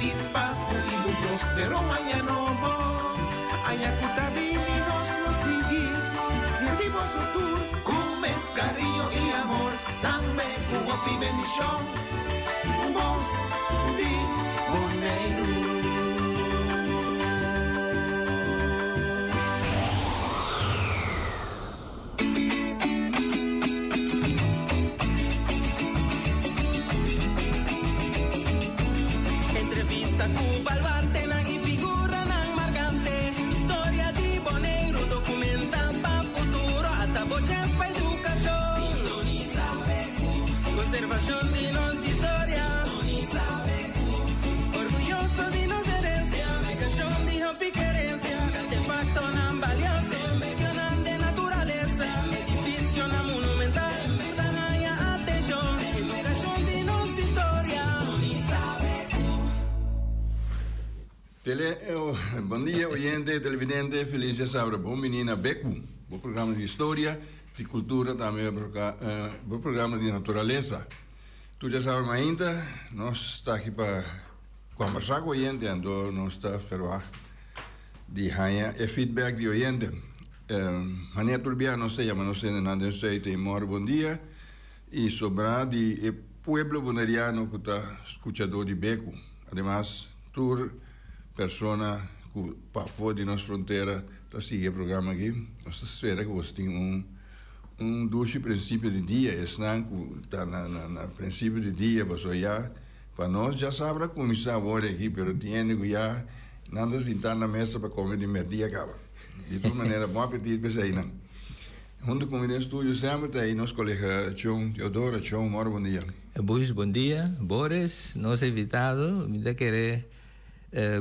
Felis Pasku i un próspero aña nobo. Aña ku ta bini nos lo sigui sirbi boso tur ku mes kariño i amor, tambe ku hopi bendishon. Un bos di Boneiru. Entrevista ku baluartenan i figuranan markante. Historia di Boneiru dokumentá pa futuro. Ata bo chèns pa edukashon. Sintonisa BQ. Konservashon di nos historia. Sintonisa BQ. Orguyoso di nos herensia. Edukashon di hopi kerensia. Artefaktonan balioso. Medionan den naturalesa, edificionan monumental tur ta haña atencion. Edukashon di nos historia. Tele Bon dia oyente, televidente, feliz dia sabra. Bon bini na Beku, bo programa di historia, di cultura, tambe bo programa di naturalesa. Tur dia sabra mainta nos ta aki pa combersa cu oyente, anto nos ta verwacht di haña e feedback di oyente. Manera tur bia nos ta yama nos hendenan den Zuid ei mor bon dia i sobrá di e pueblo boneriano ku ta skuchadó di Beku. Ademas tur persona ku pafó di nos frontera ta sigui e programa aki. Nos ta spera ku boso tin un un dushi prinsipio di dia. Esnan ku ta na na prinsipio di dia pasobra ya Pa nos djasabra kuminsá awor aki, pero tin hende ku ya nan ta sintá na mesa pa kome di merdia kaba. Di tur manera, bon apetit p'eseinan. Huntu ku mi den studio semper ta ei nos kolega Chon Teodoro. Chon, mòrgo bon dia. Buis, bon dia. Boris, nos invitado, mi ta kere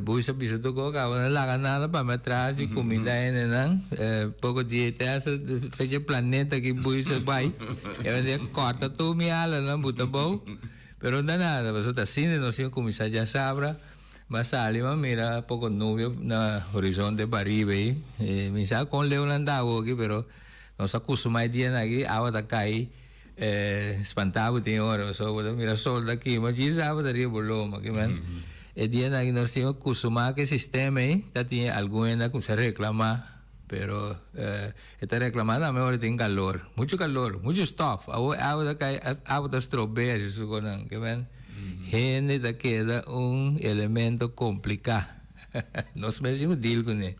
Buis a bisa tur kos kaba, no laga nada pa mi atras di kuminda hendenan. Poko dia te hasta fecha planeta ki Buis a bai, e a kòrta tur mi alanan buta abou. Pero no ta nada, pasobra ta asina nos tin cuminsa djasabra, m'a sali m'a mira poco nubia na horizonte pa riba ei, mi sa con leu nan ta awoki pero nos a custuma e dianan aki awa ta cay spanta bo tin ora pasobra bo ta mira sol ta kima djis awa ta riba bo loma kimen e dianan aki nos tin custuma cu e sistema ei ta tin algun hende a cuminsa reclama. Pero e ta reclama tambe ora tin calor, mucho calor, mucho stof. Awor awa ta cay, awa ta strobea si su conan. Ke men hende ta keda un elemento complica. Nos mes tin cu deal cune.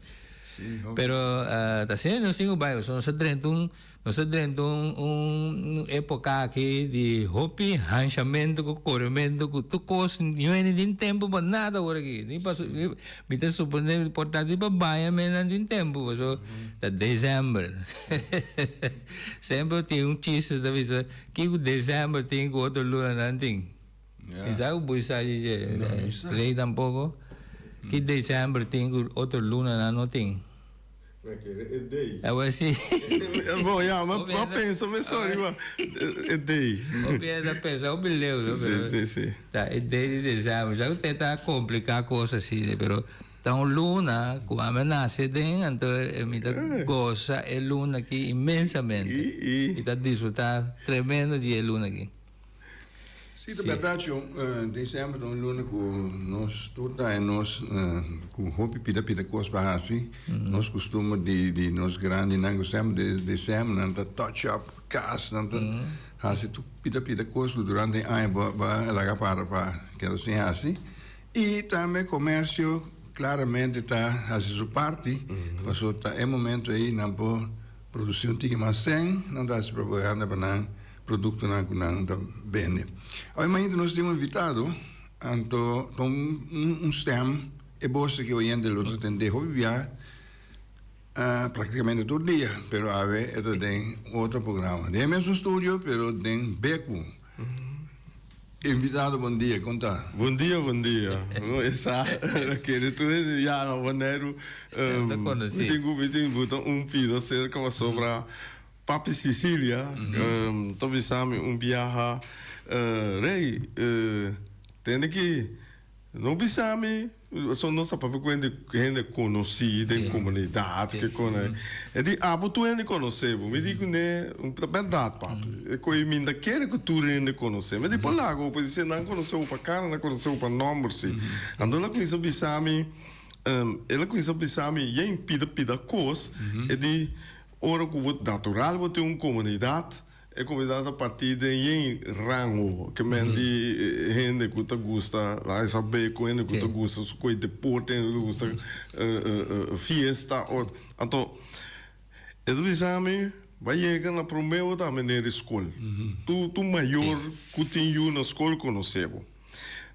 Pero ta asina nos tin cu bay, pasobra nos ta drenta un Nos ta drenta un un epoca aki di hopi hanshamento cu coremento cu tur cos no hende tin tempo pa nada awor aki ni pa mi ta supone por ta ni pa baña men nan tin tempo pasobra ta december semper tin un chiste ta bisa kico december tin cu otro luna nan tin mi sa cu bo sa dje rey tampoco ki december tin cu otro luna nan no tin. E day. Awor si. Bo ya, ma ma pensa me sorry ma e day. Hopi a ta pensa hopi leu no pero. Si si si. Ta e day di december. Sa ku te ta kompliká kos asina pero ta un luna ku ami a nase den anto mi ta gosa e luna aki inmensamente. Mi ta disfrutá tremendo di e luna aki. Sí, ta bèrdat cu december ta un luna cu nos tur ta en nos cu hopi pida pida cos pa haci. Nos custumber di di nos grandinan cu semper de december nan ta touch up cas, nan ta haci tur pida pida cos cu durante e aña bo a laga para pa keda sin haci. Y tambe comercio claramente ta haci su parti, pasobra ta e momento ey nan por produci un tiki mas cen, nan ta haci propaganda pa nan. Produktonan ku nan ta bende. Awe mainta nos tin un invitado, anto ta un un stèm, e bos aki oyente lo ta tende hopi bia, praktikamente tur dia, pero awe e ta den otro programa. Den e mesun studio, pero den Beku. Invitado bon dia, kon ta? Bon dia, bon dia. Esa kere tur hende ya na Boneiru. Stèm ta konosí. Mi tin ku mi tin buta un pido serka pasobra. Papi Sicilia ta bisa mi un biaha, Rey, tende ki No bisa mi, so nos ta papia ku hende, hende konosí den komunidat, ke kone. E di, abo tur hende konosé bo. Mi di kuné, ta bèrdat papi. E koe mi ta kere ku tur hende konosé. Mi di, por laga bo, pasobra si nan konosé bo pa kara, nan konosé bo pa nòmber si. Anto el a kuminsá bisa mi, el a kuminsá bisa mi yen pida pida kos. E di, ora ku bo, natural bo tin un komunidat, E komunidat ta partí den yen rango, ke men di hende ku ta gusta laisa beko, hende ku ta gusta su koe deporte, hende ku ta gusta fiesta. Anto e ta bisa mi, Bo a yega na promé bo ta meneer di skol. Tur mayor ku tin yu na skol konosé bo.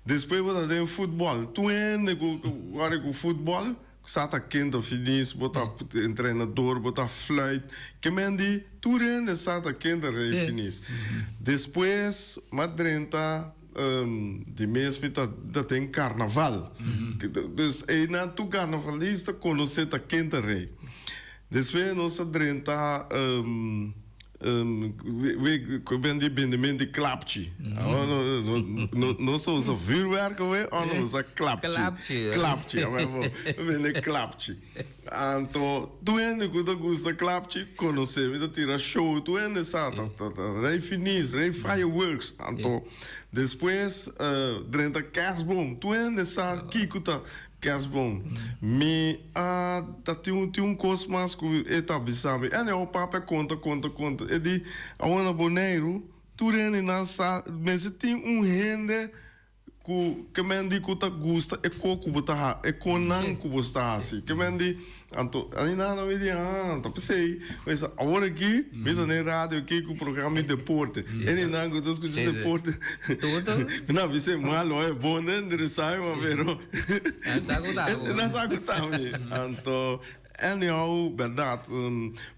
Despues bo ta den futbòl, tur hende ku wòrdu ku futbòl Sa ta ken ta finis, bo ta entrenador, bo ta fluit. Ke men di tur hende sa ta ken ta rei finis. Despues m'a drenta di mes mi ta den karnaval. Dus einan tur karnavalista konosé ta ken ta rei. Despues nos a drenta We ben di bendement di klapchi. Nos a usa vuurwerk awe of nos usa klapchi? Klapchi. Klapchi, awe bo bende klapchi. Anto tur hende ku ta gusta klapchi konosé. Mi ta tira show, tur hende sa ta rei finis, rei fireworks. Anto despues drenta kerstboom, tur hende sa kiko ta Kerstboom, Mi a ta tin un tin un kos mas ku e ta bisa mi. Anyhow, papi a konta, konta, konta. E di, Awor na Boneiru, tur hende nan sa mester tin un hende ku ke men di ku ta gusta e ko ku bo ta ha e konan ku bo sta hasi. Ke men di, anto ainda nan mi di, ah, ta p'esei. Mi sa, awor aki mi ta den radio aki ku programa di deporte. E nan ku ta skucha deporte. Mi na bisa e malo e bon den interesá mi pero Nan sa ku ta bo. Nan sa ku ta mi. Anto anyhow bèrdat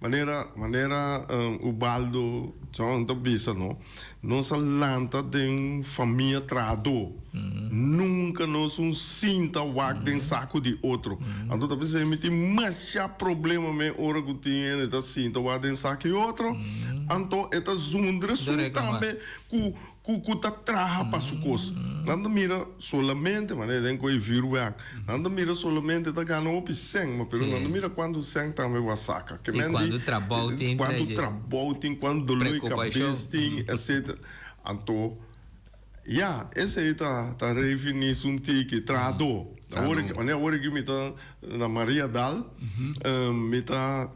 manera manera Ubaldo John ta bisa no nos a lanta den famia trahadó. Nunka nos un sinta wak den saku di otro. Anto ta bisa mi tin masha problema me ora ku tin hende ta sinta wak den saku di otro. Anto e ta zundra su tambe ku ku ku ta traha pa su kos. Nan ta mira solamente, manera den ku e vuurwerk, nan ta mira solamente ta gana hopi sèn, ma pero nan ta mira kuantu sèn tambe bo a saka. Ke I men di kuantu trabou tin kuantu trei. trabou tin, kuantu doló di kabes Preokupashon. tin, etcetera. Anto, ya, esei ta ta refiní su un tiki, trahadó. Awor Trahadó. manera awor aki mi ta na Mariadal, mi ta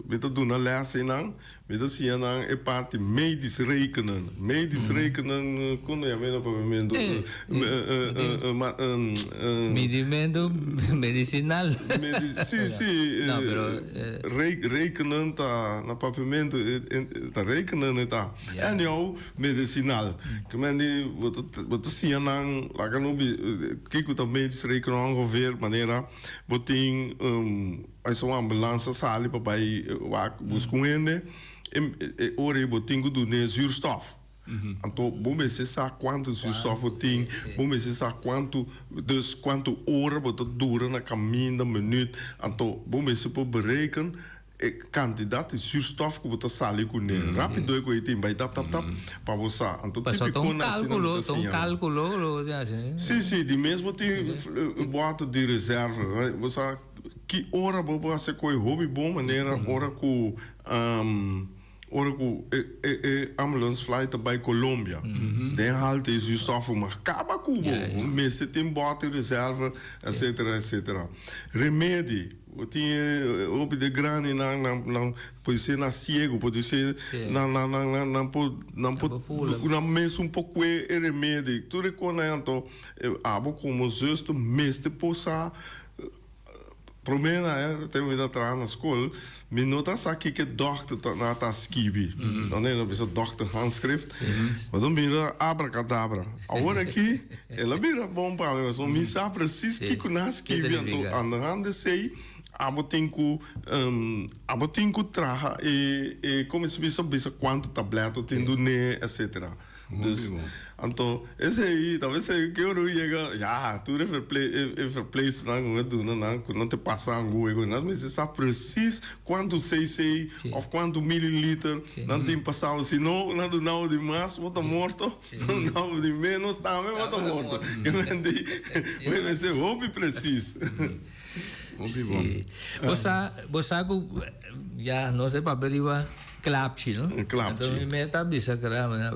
mi ta duna lès einan. Mi ta siña nan e parti medisch rekenen. Medisch rekenen, kon lo yama e na papiamentu? Midimentu medisinal. Si, si. No, pero. Rekenen ta na papiamentu, ta rekenen e ta. Anyhow, medisinal. Ke men di, bo ta, bo ta siña nan, laga no bi, kiko ta medisch rekenen ongeveer, manera bo tin. Esa un ambulans a sali pa bai wak buska un hende, e ora ei bo tin ku dun'é zuurstof. Anto bo mester sa kuantu zuurstof bo tin, bo mester sa kuantu, dus kuantu ora bo ta dura na kaminda, minüt. Anto bo mester por bereken e kantidat di zuurstof ku bo ta sali kuné. Rápido e ku ei tin bai tap tap tap pa bo sa. Anto Pasobra ta típiko un na asina mi kálkulo, ta ta un siña. kálkulo lo bo tin hasi. Sí, sí, di mes bo tin bòter di reserva. Bo sa. Ki ora bo por hasi koe hopi bon manera ora ku ora ku e e e ambulance fly ta bai Colombia den halte e zuurstof bo mag kaba ku bo bo mester tin bote reserva etcetera etcetera remedi bo tin e hopi de grandinan nan nan por ser nan ciego por ser nan nan nan nan por nan por nan mesun por kue e remedi tur e konan anto abo komo zuster mester por sa. Promé na e tempu mi ta traha na skol, mi no ta sa kiko e dòkter ta na ta skibi. Dan e no bisa dòkter handschrift, ma ta mira abrakadabra. Awor aki el a bira bon pa mi pasobra mi sa presis kiko nan a skibi. Anto andehand di esei abo tin ku abo tin ku traha e e komo se bisa bisa kuantu tablèt bo tin dun'é etsetera. Dus. Anto esei ta esei ke ora yega ya tur e verple e verpleegsternan ku a duna nan ku nan ta pasa angu e nan mester sa precies kuantu cc of kuantu mililiter nan tin pasao si no nan duna bo di mas bo ta morto nan duna bo di menos tambe bo ta morto ke men di bo mester hopi precies. Hopi bon. Bo sa bo sa ku ya nos e papia riba klapchi no. Klapchi. Anto mi mes ta bisa kla na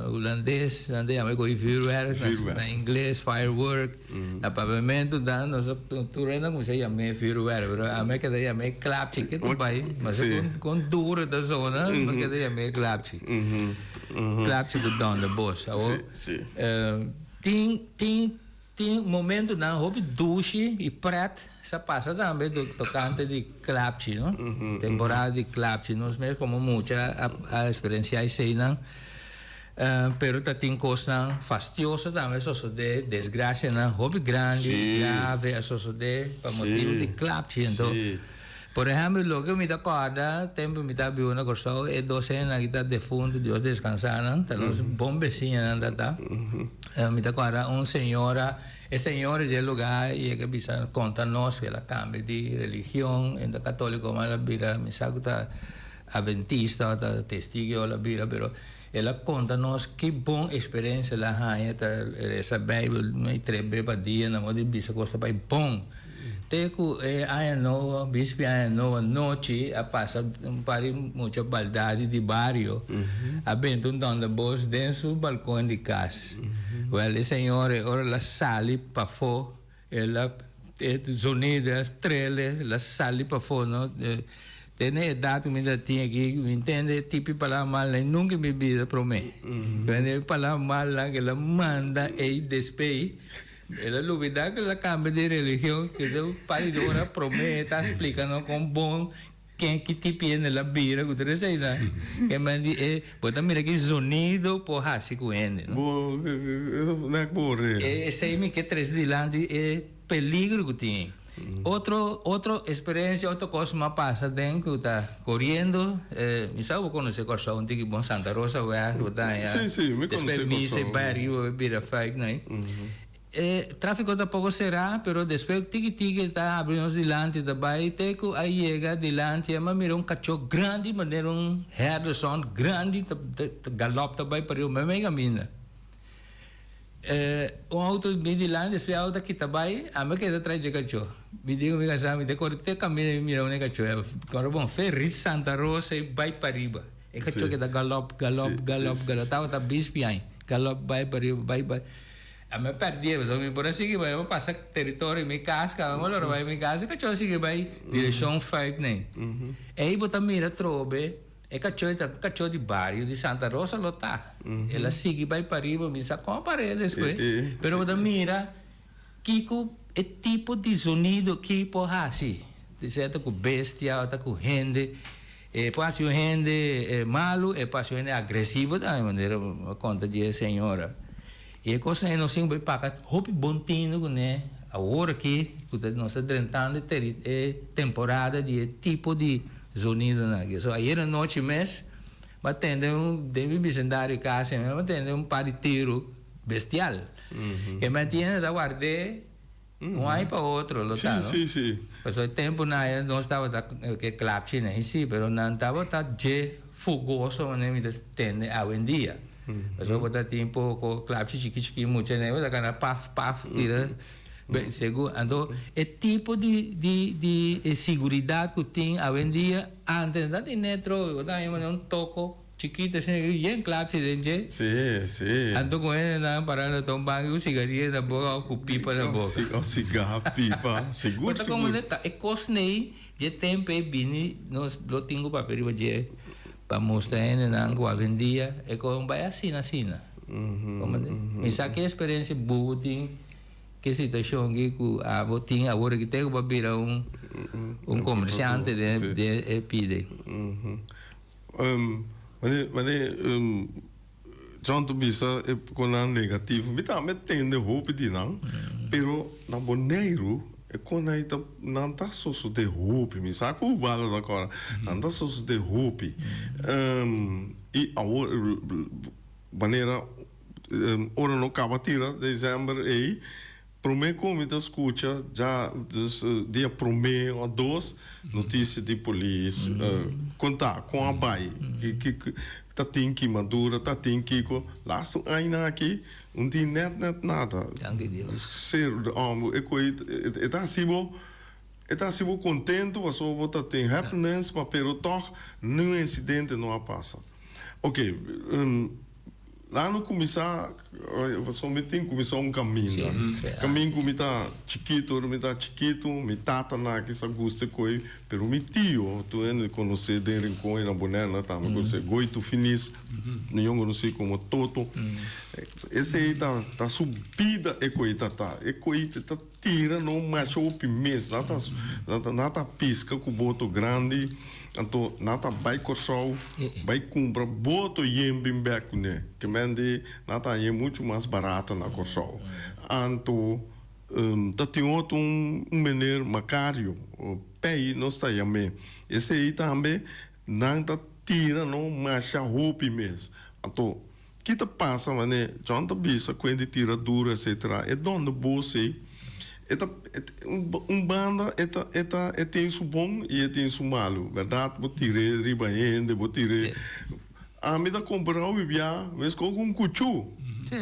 hulandes nan ta yama e koe vuurwerk na ingles firework na papiamentu dan nos tur hende a kuminsá yam'é vuurwerk pero ami a keda yam'é klapchi ke ta bai mester kon duro ta zona mi a keda yam'é klapchi. Klapchi ku dònderbos awor tin tin. Tin momentunan hopi dushi i pret sa pasa tambe tokante di klapchi, no? Temporada di klapchi. Nos mes komo mucha a eksperensiá eseinan. Pero ta tin kosnan fastioso tambe a sosodé, desgrasianan hopi grandi, grave a sosodé pa motibu di klapchi. Anto, por ehèmpel, loke mi ta kòrda tempu mi ta biba na Kòrsou, e dos hendenan ki ta defuntu, Dios deskansá nan, ta nos bon besiñanan ta ta. Mi ta kòrda un señora, e señora dje lugá yega bisa konta nos ku el a kambia di religion, e ta katóliko ma el a bira, mi sa ku ta adventista o ta testigo el a bira, pero el a konta nos ki bon eksperensia el a haña ta resa Beibel mei tres be pa dia, nan por di bisa kos ta bai bon. Te ku e aña nobo, bispi aña nobo anochi a pasa un par di mucha baldadi di bario a benta un dònderbos den su balkon di kas. Wèl e señor e ora el a sali pafó el a e zonido a strele el a sali pafó no. Te na e edat ku mi ta tin aki mi ntende e tipi palabra malnan nunka en mi bida promé. E palabra malnan ku el a manda ei despei. El a lubida ku el a kambia di religion, ku e un par di ora promé e ta splika nos kon bon ken ki tipi hende el a bira ku tur eseinan. Ke men di e bo ta mira ki zonido por hasi ku hende, no? Bo eso nek bo re. Esei mi ke trese dilanti e peligro ku tin. Otro otro eksperensia, otro kos mi a pasa den ku ta koriendo, mi sa ku bo konosé Kòrsou un tiki bon, Santa Rosa wèg bo ta haña, Sí, sí, mi konosé despues misa Kòrsou. e bai ariba bo bira fuik nai. E tráfiko ta poko será, pero despues tiki tiki ta habri nos dilanti ta bai te ku a yega dilanti a mira un kachó grandi manera un herdershond grandi ta ta galòp ta bai pariba meimei kaminda. Un auto bin dilanti, despues e auto a kita bai, ami a keda tras dje kachó. Mi di ku mi kasá, mi ta kore te kaminda mi mira unda e kachó e. Kòrda bon, fe rit Santa Rosa i bai pariba. E kachó keda galòp, galòp, galòp, galòp. Tabata bispiain, galòp bai pariba, bai bai. Ami a pèrdí, pasobra mi por a sigui bai, mi a pasa teritorio di mi kas, kaba mi a lora bai mi kas, e kachó a sigui bai direkshon Fuik nei. Ei bo ta mira atrobe. E kachó ei ta un kachó di bario di Santa Rosa lo ta. El a sigui bai pariba, mi sa kon a par'é despues. Pero bo ta mira kiko e tipo di zonido ki por hasi. Sea ta ku bestia o ta ku hende. E por hasi un hende malu, e por hasi un hende agresivo tambe, manera bo a konta di e señora. I e kosnan ei nos tin ku bai paka hopi bon tinu kuné awor aki ku ta nos ta drentando e temporada di e tipo di zonidonan aki. So ayer anochi mes bo a tende un den mi bisendario kasi mi a tende un par di tiru bestial. E mantiene ta ward'é un aña pa otro lo ta no. Pasobra e tempunan aya nos tabata ke klapchi nan si pero nan tabata dje fugoso manera mi ta tende awendia. Pasobra bo ta tin poko klapchi chiki chiki mucha nan bo ta kana paf paf tira segun anto e tipo di di di siguridat ku tin awendia antes no ta tin netro bo ta haña manera un toko chikito asina yen klapchi den dje Sí, sí. anto ku hendenan para na ta un banki ku sigaria na boka òf ku pipa na boka. O siga, pipa, sigur Bo ta sigur. komo ta e kos nei dje tempu ei bini nos lo tin ku papia riba dje. Pa mustra hendenan ku awendia e kon bai asina asina. Komprende? Mi sa ki eksperensia bubu tin, ki situashon ki ku abo tin awor aki te ku bo a bira un un komersiante den den e pide. Mane mane John ta bisa e konan negativo. Mi tambe tende hopi di nan, pero na Boneiru e konan ei ta nan ta sosode hopi. Mi sa ku Ubaldo ta kòrda. Nan ta sosode hopi. I awor manera. Ora no kaba tira december ei, prome ku mi ta skucha ja dus dia prome o dos notisia di polis kon ta, kon a bai, ta tin kimadura, ta tin kiko. Lastu aña aki un tin net net nada. Danki Dios. Ser e koe e ta hasi bo e ta hasi bo kontentu pasobra bo ta tin happiness ma pero tog niun insidente no a pasa. Ok. Nan lo kuminsá, pasobra mi tin kuminsá un kaminda. Kamin ku mi ta chikitu, ora mi ta chikitu, mi tatanan kisa gusta e koi, pero mi tio, tur hende konosé den Rincon i na Bonaire nan tambe konosé, Goito Finis, mion konosí komo Toto. Esei ta ta su bida e koi ta ta. E koi ta tira no masha hopi mes. Nan ta nan ta piska ku boto grandi. Anto nan ta bai Kòrsou bai kumpra boto yen bin bèk kuné. Ke men di nan ta hañ'é muchu mas barato na Kòrsou. Anto ta tin otro un meneer Macario Pei nos ta yam'é. Esei tambe nan ta tira no masha hopi mes. Anto ki ta pasa manera John ta bisa ku hende tira duro etcetera e donde bos ei e ta un banda e ta e ta e tin su bon y e tin su malu berdad bo tir'e riba hende bo tir'e ami ta compara hopi bia mescos cu un cuchu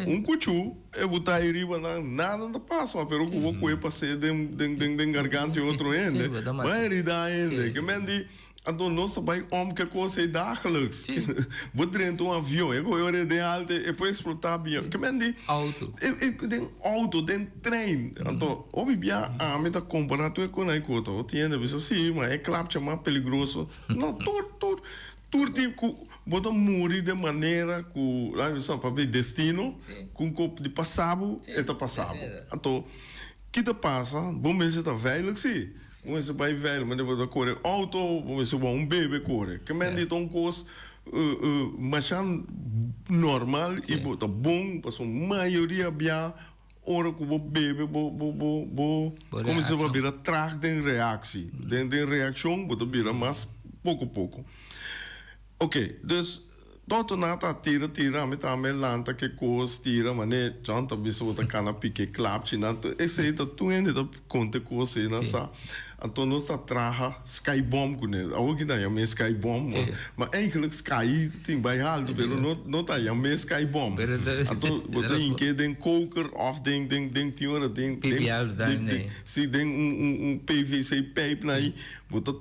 un cuchu e bo ta ai riba nan nada no ta pasa pero cu bo coge pas'e den den den garganta di otro hende bo a herida hende ke men di Anto nos ta bai om ke kos ei dagelijks. Bo drenta un avion, e koe ora den alte e por eksplotá avion. Ke men di Auto. E den auto, den trein. Anto hopi bia ami ta kompará tur e konan ei ku otro. Bo tin hende bisa si, ma e klapcha mas peligroso. No, tur tur tur tin ku bo ta muri den manera ku laga mi bisa pabia di destino ku un kop di pasa bo e ta pasa bo. Anto ki ta pasa? Bo mester ta veilig si. Bo mester bai veilig, manera bo ta kore outo, bo mester wou un bebe kore. Ke men di ta un kos masha normal i bo ta bon pasobra mayoria bia ora ku bo bebe bo bo bo bo komo se bo bira trag den reaksi, den den reakshon bo ta bira mas poko poko. Oke, dus Toto nan ta tira tira ami tambe lanta ke kos tira mane John ta bisa bo ta kana pike klapchi nan esei ta tur hende ta konta e kos ei nan sa anto nos ta traha sky bom kune awor ki nan yam'e sky bom ma eigenlijk sky tin bai haltu pero no no ta yam'e sky bom anto bo ta hinke den koker of den den den tin ora den den si den un un pvc pijp nan ei bo ta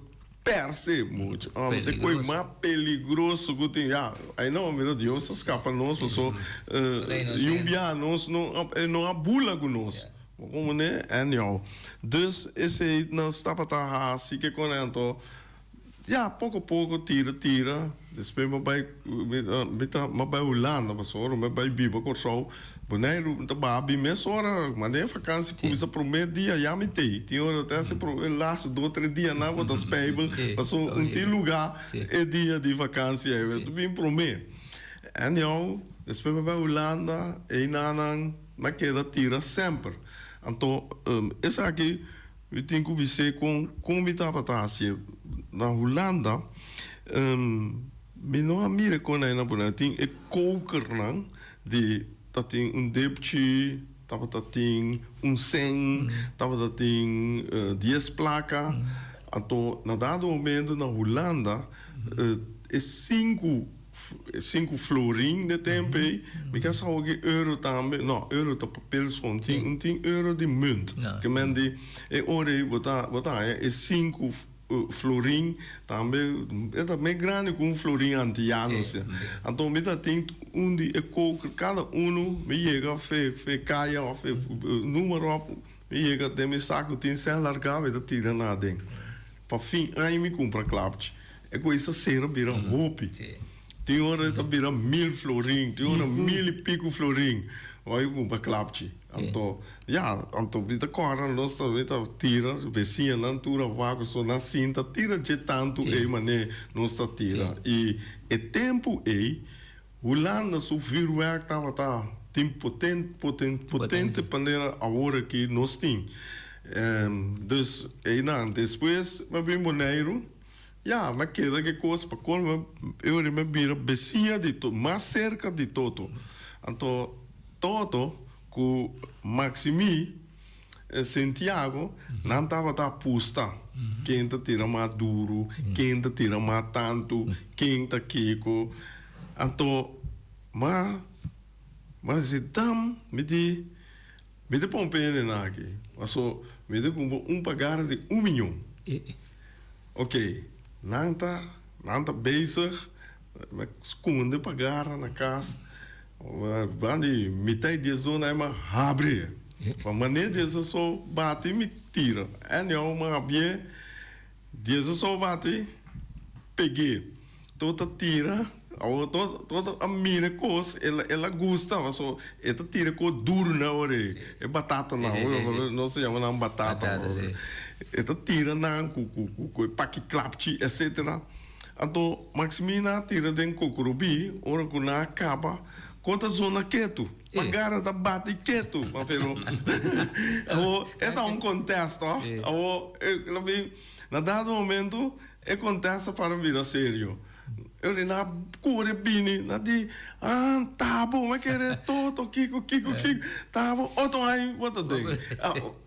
Perse mucho. Oh, te koe mas peligroso ku tin. Ya, ai no, mira Dios a skapa nos paso uh, y un bia nos no e no a bula ku nos. Bo komo ne? Anyhow. Dus esei nos tabata hasi ke kon anto ya poko poko tira tira despues mi a bai mi ta mi a bai Hulanda paso ora mi a bai biba Kòrsou Boneiru mi ta baha bin mesora, ma den vakansi kuminsa prome dia ya mi tei. Tin ora te hasi e laatste dos tres dianan bo ta spijbel pasobra un tin luga e dia di vakansi ei. Ta bin prome. Anyhow, despues mi bai Hulanda, einanan mi a keda tira semper. Anto esaki mi tin ku bis'é kon kon mi tabata hasié. Na Hulanda mi no a mira kon nan a pone. Tin e kokernan. Di ta tin un depchi, tabata tin un sen, tabata tin dies plaka. Anto na dado momento na Hulanda e sinku e sinku florin de tempo ei, mi ke sa hopi euro tambe, no euro ta papel son, tin un tin euro di munt. Ke men di e ora ei bo ta bo ta haña e sinku Florin tambe e ta mes grandi ku un florin antiano sia. Anto mi ta tin un di e koker kada uno mi yega fe fe kaya of fe numero op mi yega den mi saku tin sèn larga mi ta tira nan aden. Pa fin aña mi kumpra klapchi. E koe sa sera bira hopi. Tin ora e ta bira mil florin, tin ora mil i piku florin. Ora mi kumpra klapchi. Anto, ya, anto mi ta kòrda nos ta mi ta tira besiñanan tur awa ku so nan sinta tira dje tantu ei manera nos ta tira. I e tempu ei Hulanda su vuurwerk tabata tin poten poten potente manera awor aki nos tin. Dus einan despues mi a bin Boneiru, ya, mi a keda ke kos pa kolmo e ora mi a bira besiña di mas serka di Toto. Anto. Toto ku Maximi Santiago nan tabata apusta ken ta tira mas duru, ken ta tira mas tantu, ken ta kiko. Anto ma ma si dam mi di mi ta pon pende nan aki paso mi ta kumpra un pagara di un miyon. Ok nan ta nan ta bezig skonde pagara na kas. Bandi mitad di e zona ei m'a habri. Pa manera di eso so bati mi tira. Anyhow m'a habié di eso so bati peg'é. Todo ta tira, awor todo todo a mira e kos el el a gusta paso e ta tira e kos duru nan ora ei, e batatanan nos ta yama nan batata. E ta tira nan ku ku ku e paki klapchi etcetera. Anto Maximina a tira den Kokorobí, ora ku nan a kaba, kon ta zona ketu. Pa gara ta bati ketu. Ma pero awor e ta un contest ho. Awor e lo bin na dado momento e contest a para bira serio. E ora nan a kore bini, nan a di, ah tabo mi a kere toto kiko kiko kiko, tabo otro aña bo ta den.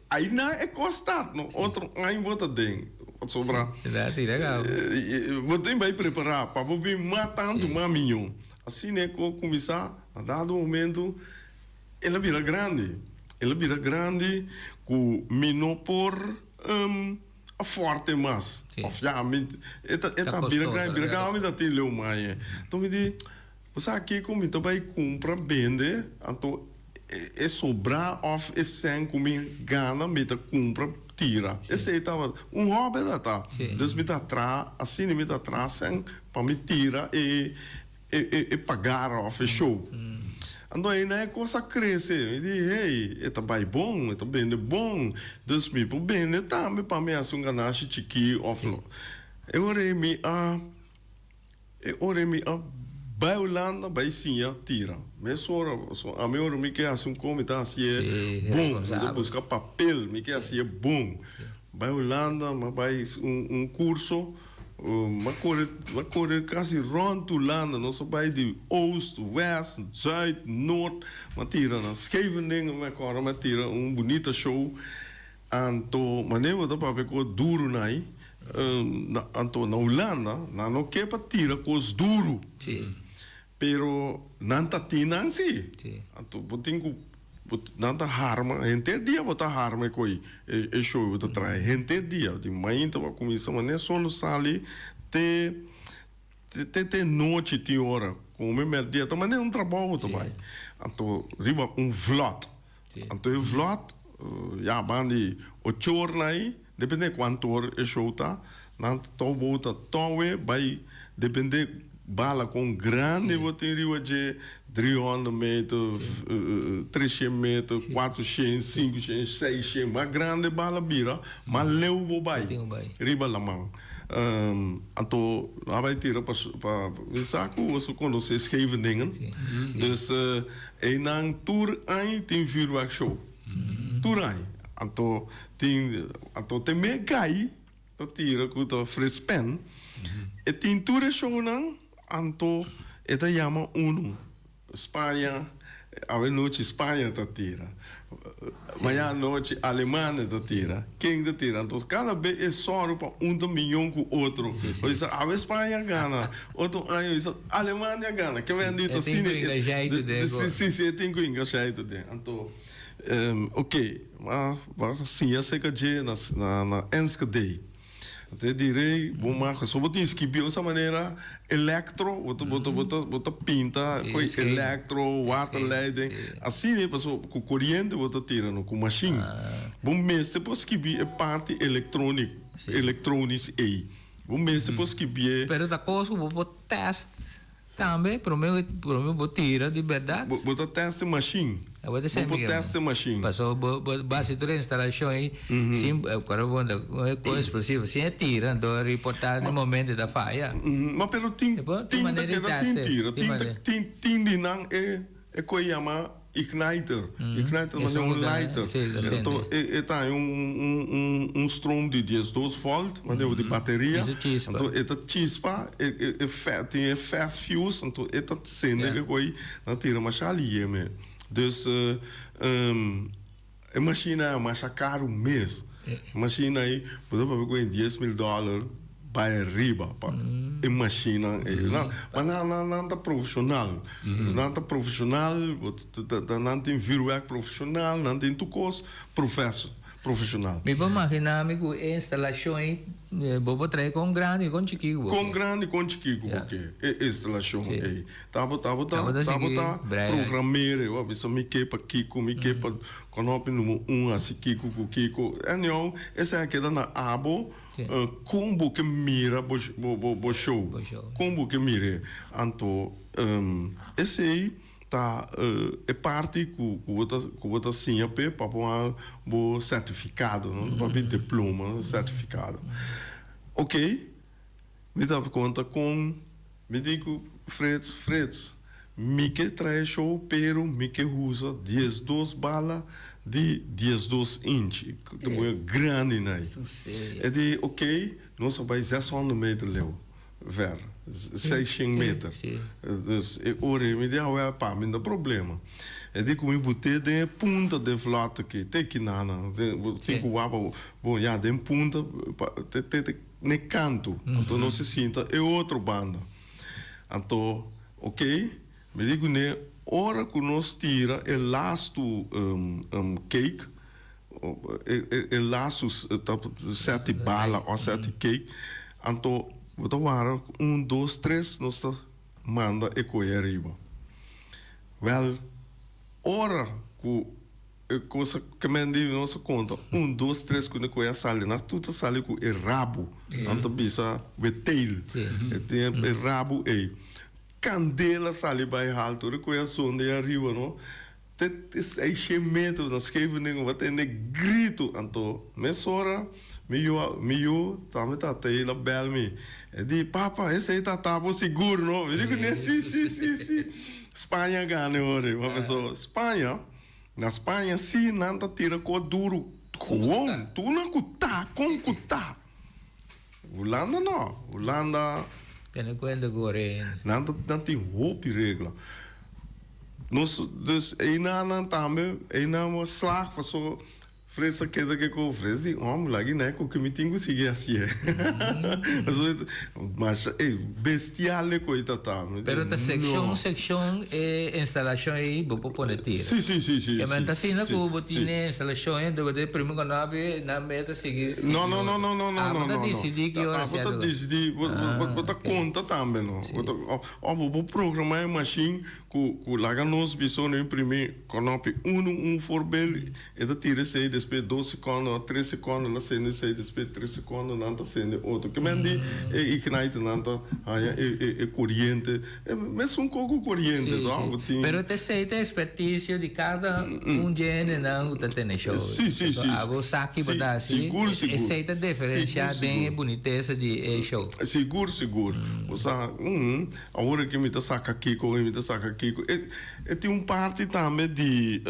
Ai nan e kos start no otro aña bo ta den pasobra bo tin bai prepara pa bo bin mas tantu mas miño asina e ko kuminsá na dado momento el a bira grandi el a bira grandi ku mi no por a forte mas of ya mi e ta e ta bira grandi bira grandi mi ta tin leu maña enton mi di Bo sa kiko mi ta bai kumpra bende, anto e sobrá òf e sèn ku mi gana mi ta kumpra tira. Esei tabata un hòbi ta ta. Dus mi ta traha asina mi ta traha sèn pa mi tira e e pagara òf e show. Anto einan e kos a krese. Mi di, hey, e ta bai bon, e ta bende bon, dus mi por bende tambe pa mi hasi un ganashi chikí òf lo. E ora ei mi a. E ora mi a bai Hulanda bai siña tira. Mesora pasobra ami ora mi ke hasi un kos mi ta hasié bon. Mi ta buska papel, mi ke hasié bon. Bai Hulanda mi a bai un kurso, mi a kore mi a kore kasi rònt Hulanda. Nos a bai di oost, west, zuid, noord. Mi a tira na Scheveningen mi a kòrda mi a tira un bunita show. Anto manera bo ta papia kos duru nai, anto na Hulanda nan no ke pa tira kos duru, pero nan ta tin nan si. Anto bo tin ku nan ta harma henter dia bo ta harma e koi e show bo ta traha henter dia di mainta bo a kuminsa manera sol lo sali te te te nochi tin ora kome merdia ta manera un trabou bo ta bai anto riba un vlot. Anto e vlot, ya ban di ocho or na ei, depende kuantu or e show ta, nan ta tou bou ta towe bai depende bala kon grandi bo tin riba dje, driehonderd meter, treshen meter, kuatroshen, sinkoshen, seishen, mas grandi e bala bira, mas leu bo bai riba laman. Anto nan bai tira pa pa mi sa ku boso konosé Scheveningen, dus Einan tur aña tin vuurwerkshow. Tur aña. Anto tin, anto te me gai ta tira ku ta Frits Pen. E tin tur e shownan, anto e ta yama unu. Spaña, awe nochi Spaña ta tira. Mañana anochi Alemania ta tira. Ken ta tira? Anto kada be e sòru pa un ta miyon ku otro. Bo bisa awe Spaña gana, otro aña bo bisa Alemania gana. Ke men di ta E tin ku ingashá itu den Si si si e tin ku ingashá itu den. Anto oke, ma bo a siña aserka dje na na Enschede. Anto e direi bo mag so bo tin skibi osa manera electro bo ta bo ta bo ta bo ta pinta koe electro waterleiding asina pasobra ku koriente bo ta tira no ku mashin bo mester por skibi e parti electronic electronisch ei bo mester por skibié. Pero ta kos ku bo por test Tambe prome prome bo tira di berdad. Bo bo ta test e machine. Bo ta Bo por test e machine. Paso bo bo base tur e instalacion ey sin cuando bo anda con explosivo sin e tira anto reporta den momento e ta faya. Ma pero tin tin ta keda sin tira tin ta tin tin di nan e e cu e yama Igniter, igniter ta un lighter. Anto e ta un un stroom di diesdos volt, manera di bateria. Anto e ta chispa, e tin e fast fuse, anto e ta sende e koi, nan tira masha liye me. Dus e machine a masha karu mes. E machine ei bo ta papia ku e 10,000 dollar bai ariba pa e machine ei. Nan, ma nan nan nan ta profesional. Nan ta profesional, bo ta nan tin vuurwerk profesional, nan tin tur kos profes profesional. Mi por magina mi ku e instalashon ei bo por trae kon grandi kon chikí ku bo ke. Kon grandi kon chikí ku bo ke e instalashon ei. Tabata tabata tabata programere bo a bisa mi ke pa kiko mi ke pa konopi numero un hasi kiko ku kiko anyhow esei a keda na abo kon bo ke mira bo bo bo show kon bo ke mir'e anto esei ta e parti ku ku bo ta ku bo ta siña p'e pa bo haña bo sertifikado no ta papia diploma sertifikado ok mi ta konta kon Mi di ku Frits, Frits, mi ke trae show pero mi ke usa 12 bala di 12 inch, ta moe grandi nai. E di ok, nos a bai 600 meter leu, ver, 600 meter. Dus e ora ei mi di awe pa mi no ta problema. E di ku mi bot'é den e punta den vlot aki, te kinana, tin ku wak pa, bon ya den punta te te. N'e kantu. Anto nos a sinta e otro banda. Anto, ok, mi di kuné, ora ku nos tira e lastu cake, e lastu sèt di bala òf sèt di cake, anto bo ta wara un, dos, tres, nos ta manda e koe ariba. Wèl, ora ku. E cosa ke men di nos a konta un dos tres ku ku e a sali nan tur ta sali ku e rabu nan ta bisa we tail e tin e rabu ei kandela sali bai haltu ora ku e a zonde ariba no te seishen metro na Scheveningen bo a tende gritu anto mesora mi yu mi yu tambe ta ta el a bel mi e di papa esei ta ta bo sigur no mi di kuné si si si si Spaña a gana e ora ei pasobra Spaña. Na Spaña sí nan ta tira ko duru gewoon, tur nan ku ta, kon ku ta. Hulanda no, Hulanda. Tene kuenta ku ora e. Nan ta nan tin hopi regla. Nos dus einan nan tambe, einan bo slag paso. Frits a keda ke ku Frits di hòmber lagi nè ku ke mi tin ku sigui hasié. Pasobra masha e bestial e koe ta ta. Mi di Pero ta sekshon no. sekshon e instalashon ei bo por pone tira. Si si si si Ke men si ta asina si ku bo si. tin e instalashon ei anto bo ta e primo ku no abi nan meta sigui sigui No no no otro. no no no Abo no ta no no. disidí ki ora Abo ta sierto. disidí bo bo Ah bo ta ok. konta tambe no. Si. Bo ta òf bo por programá e mashin ku ku laga nos bisa ora imprimi Konopi unu un voorbeeld, e ta tira esei despues dos sekondo o tres sekondo el a sende esei despues tres sekondo nan ta sende otro. Ke men di e ignite nan ta haña e e e koriente, e mesun ko ku koriente Sí, to sí. bo tin. Pero ta esei ta ekspertisio di kada un djende nan ku ta tene show. Sí, sí, Pasobra sí. abo sa ki bo Sí, ta hasi, sigur, sigur. esei ta diferenshá Sigur, den e sigur. bunitesa di e show. Sigur, sigur. Bo sa, awor aki mi ta saka kiko, mi ta saka kiko. E E tin un parti tambe di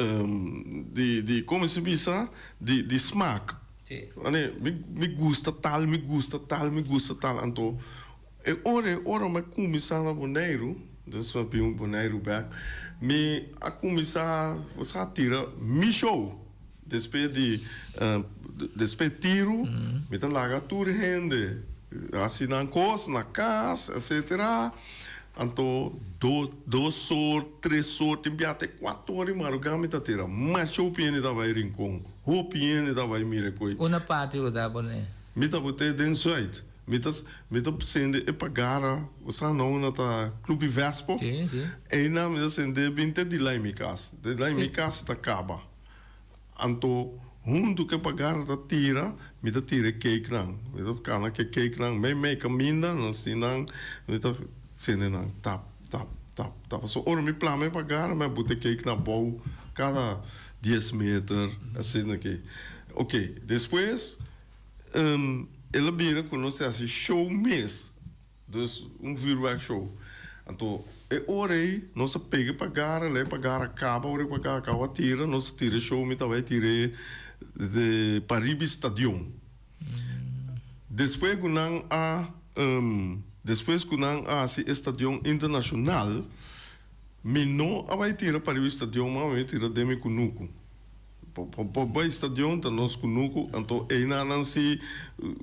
di di como se bisa di di smaak. Sí. Ane mi mi gusta tal mi gusta tal mi gusta tal anto e ora e ora mi a cuminsa na Boneiru dus mi a bin Boneiru bek mi a cuminsa osea tira mi show despues di despues tiru mi ta laga tur hende haci nan cos na cas etcetera. Anto do dos or, tres or, tin bia te cuatro or di maruga mi ta tira. Masha hopi hende ta bay Rincon. Hopi hende ta bay mira e koe. Una parti bo ta pone? Mi ta bote den Zuid. Mi ta mi ta sende e pagara, bo sa na unda ta Club Vespo? Si, si. Eynan mi ta sende bin te dilai mi cas. Dilai mi cas ta caba. Anto huntu ku e pagara ta tira, mi ta tira e keiknan. Mi ta kana ku e keiknan meimei kaminda, nan si nan, mi ta sende nan tap, tap, tap, tap. Pasobra ora mi plama e pagara, mi a buta e keiknan abou kada dies meter, asina aki. Oke, despues el a bira ku nos a hasi show mes. Dus un vuurwerk show. Anto e ora ei nos a pega e pagara, lei pagara kaba, ora e pagara kaba tira, nos a tira e show, mi tabata tira e de pariba e stadion. Despues ku nan a despues ku nan a hasi e stadion internashonal. Mi no a bai tira pariba stadion ma mi a tira den mi kunuku. Pa bai stadion ta nos kunuku anto einan nan si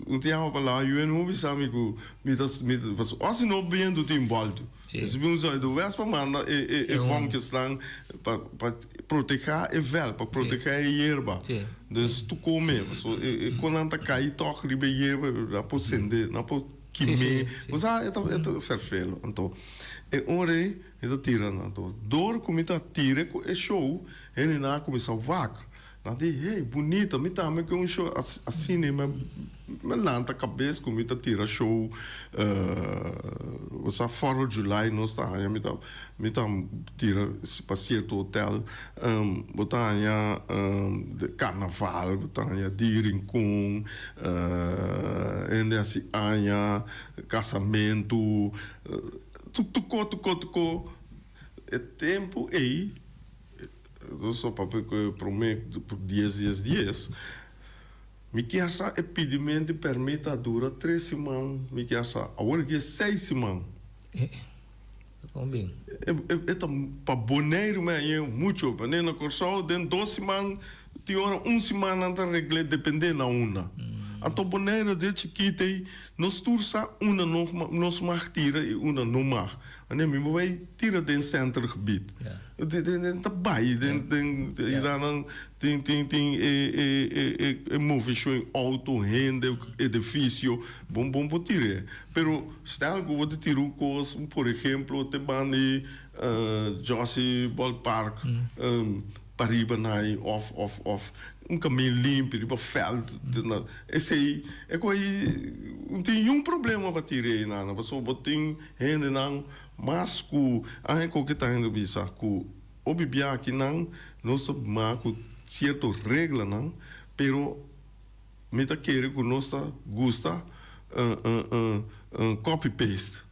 un tin awa pa lawa yu en hopi sa mi ku mi ta mi ta pasobra ò si no bientu tin bòltu. Si bin un zuidwest pa manda e e e vonkjesnan pa pa protegá e vèlt pa protegá e yerba. Dus tur kome pasobra e e kon nan ta kai tòg riba e yerba nan por sende nan por kim'é bo sa e ta e ta fèrfelu anto e ora ei mi ta tira nan anto dor ku mi ta tira ku e show. Hendenan a kuminsá wak. Nan di, Hey, bunita, mi tambe ke un show asina. Mi a lanta kabes ku mi ta tira show, bo sa, Fourth of July nos ta haña, mi ta mi ta tira pa sierto hotel. Bo ta haña karnaval, bo ta haña di Rincon, hende hasi aña, kasamentu, tuko, tuko, tuko. E tempu ei. Nos a papia ku e promé dies dies dies. Mi kier sa e pidimento di permit a dura tres siman, mi kier sa awor aki e seis siman. Kon bin? E ta pa Boneiru mi hañ'é mucho, pasobra na Kòrsou den dos siman tin ora un siman nan ta regl'é dependé na unda. Anto Boneiru dje chikit ei nos tur sa unda nos mag tira i unda no mag. Wanneer mi bai tira den centergebied. Den ta bai den den nan tin tin tin e e e e moveshon auto hende edificio bon bon por tir'e pero stel ku bo ta tira un kos por ehemplo te banda di Jossy Ballpark pariba nai of of of un kamin limpi riba veld esei e ku ai no tin niun problema pa tir'e nan pasobra bo tin Hendenan mas ku aña koke ta hende bisa ku hopi bia akinan nos ta mak ku sierto reglanan pero mi ta kere ku nos ta gusta copy paste.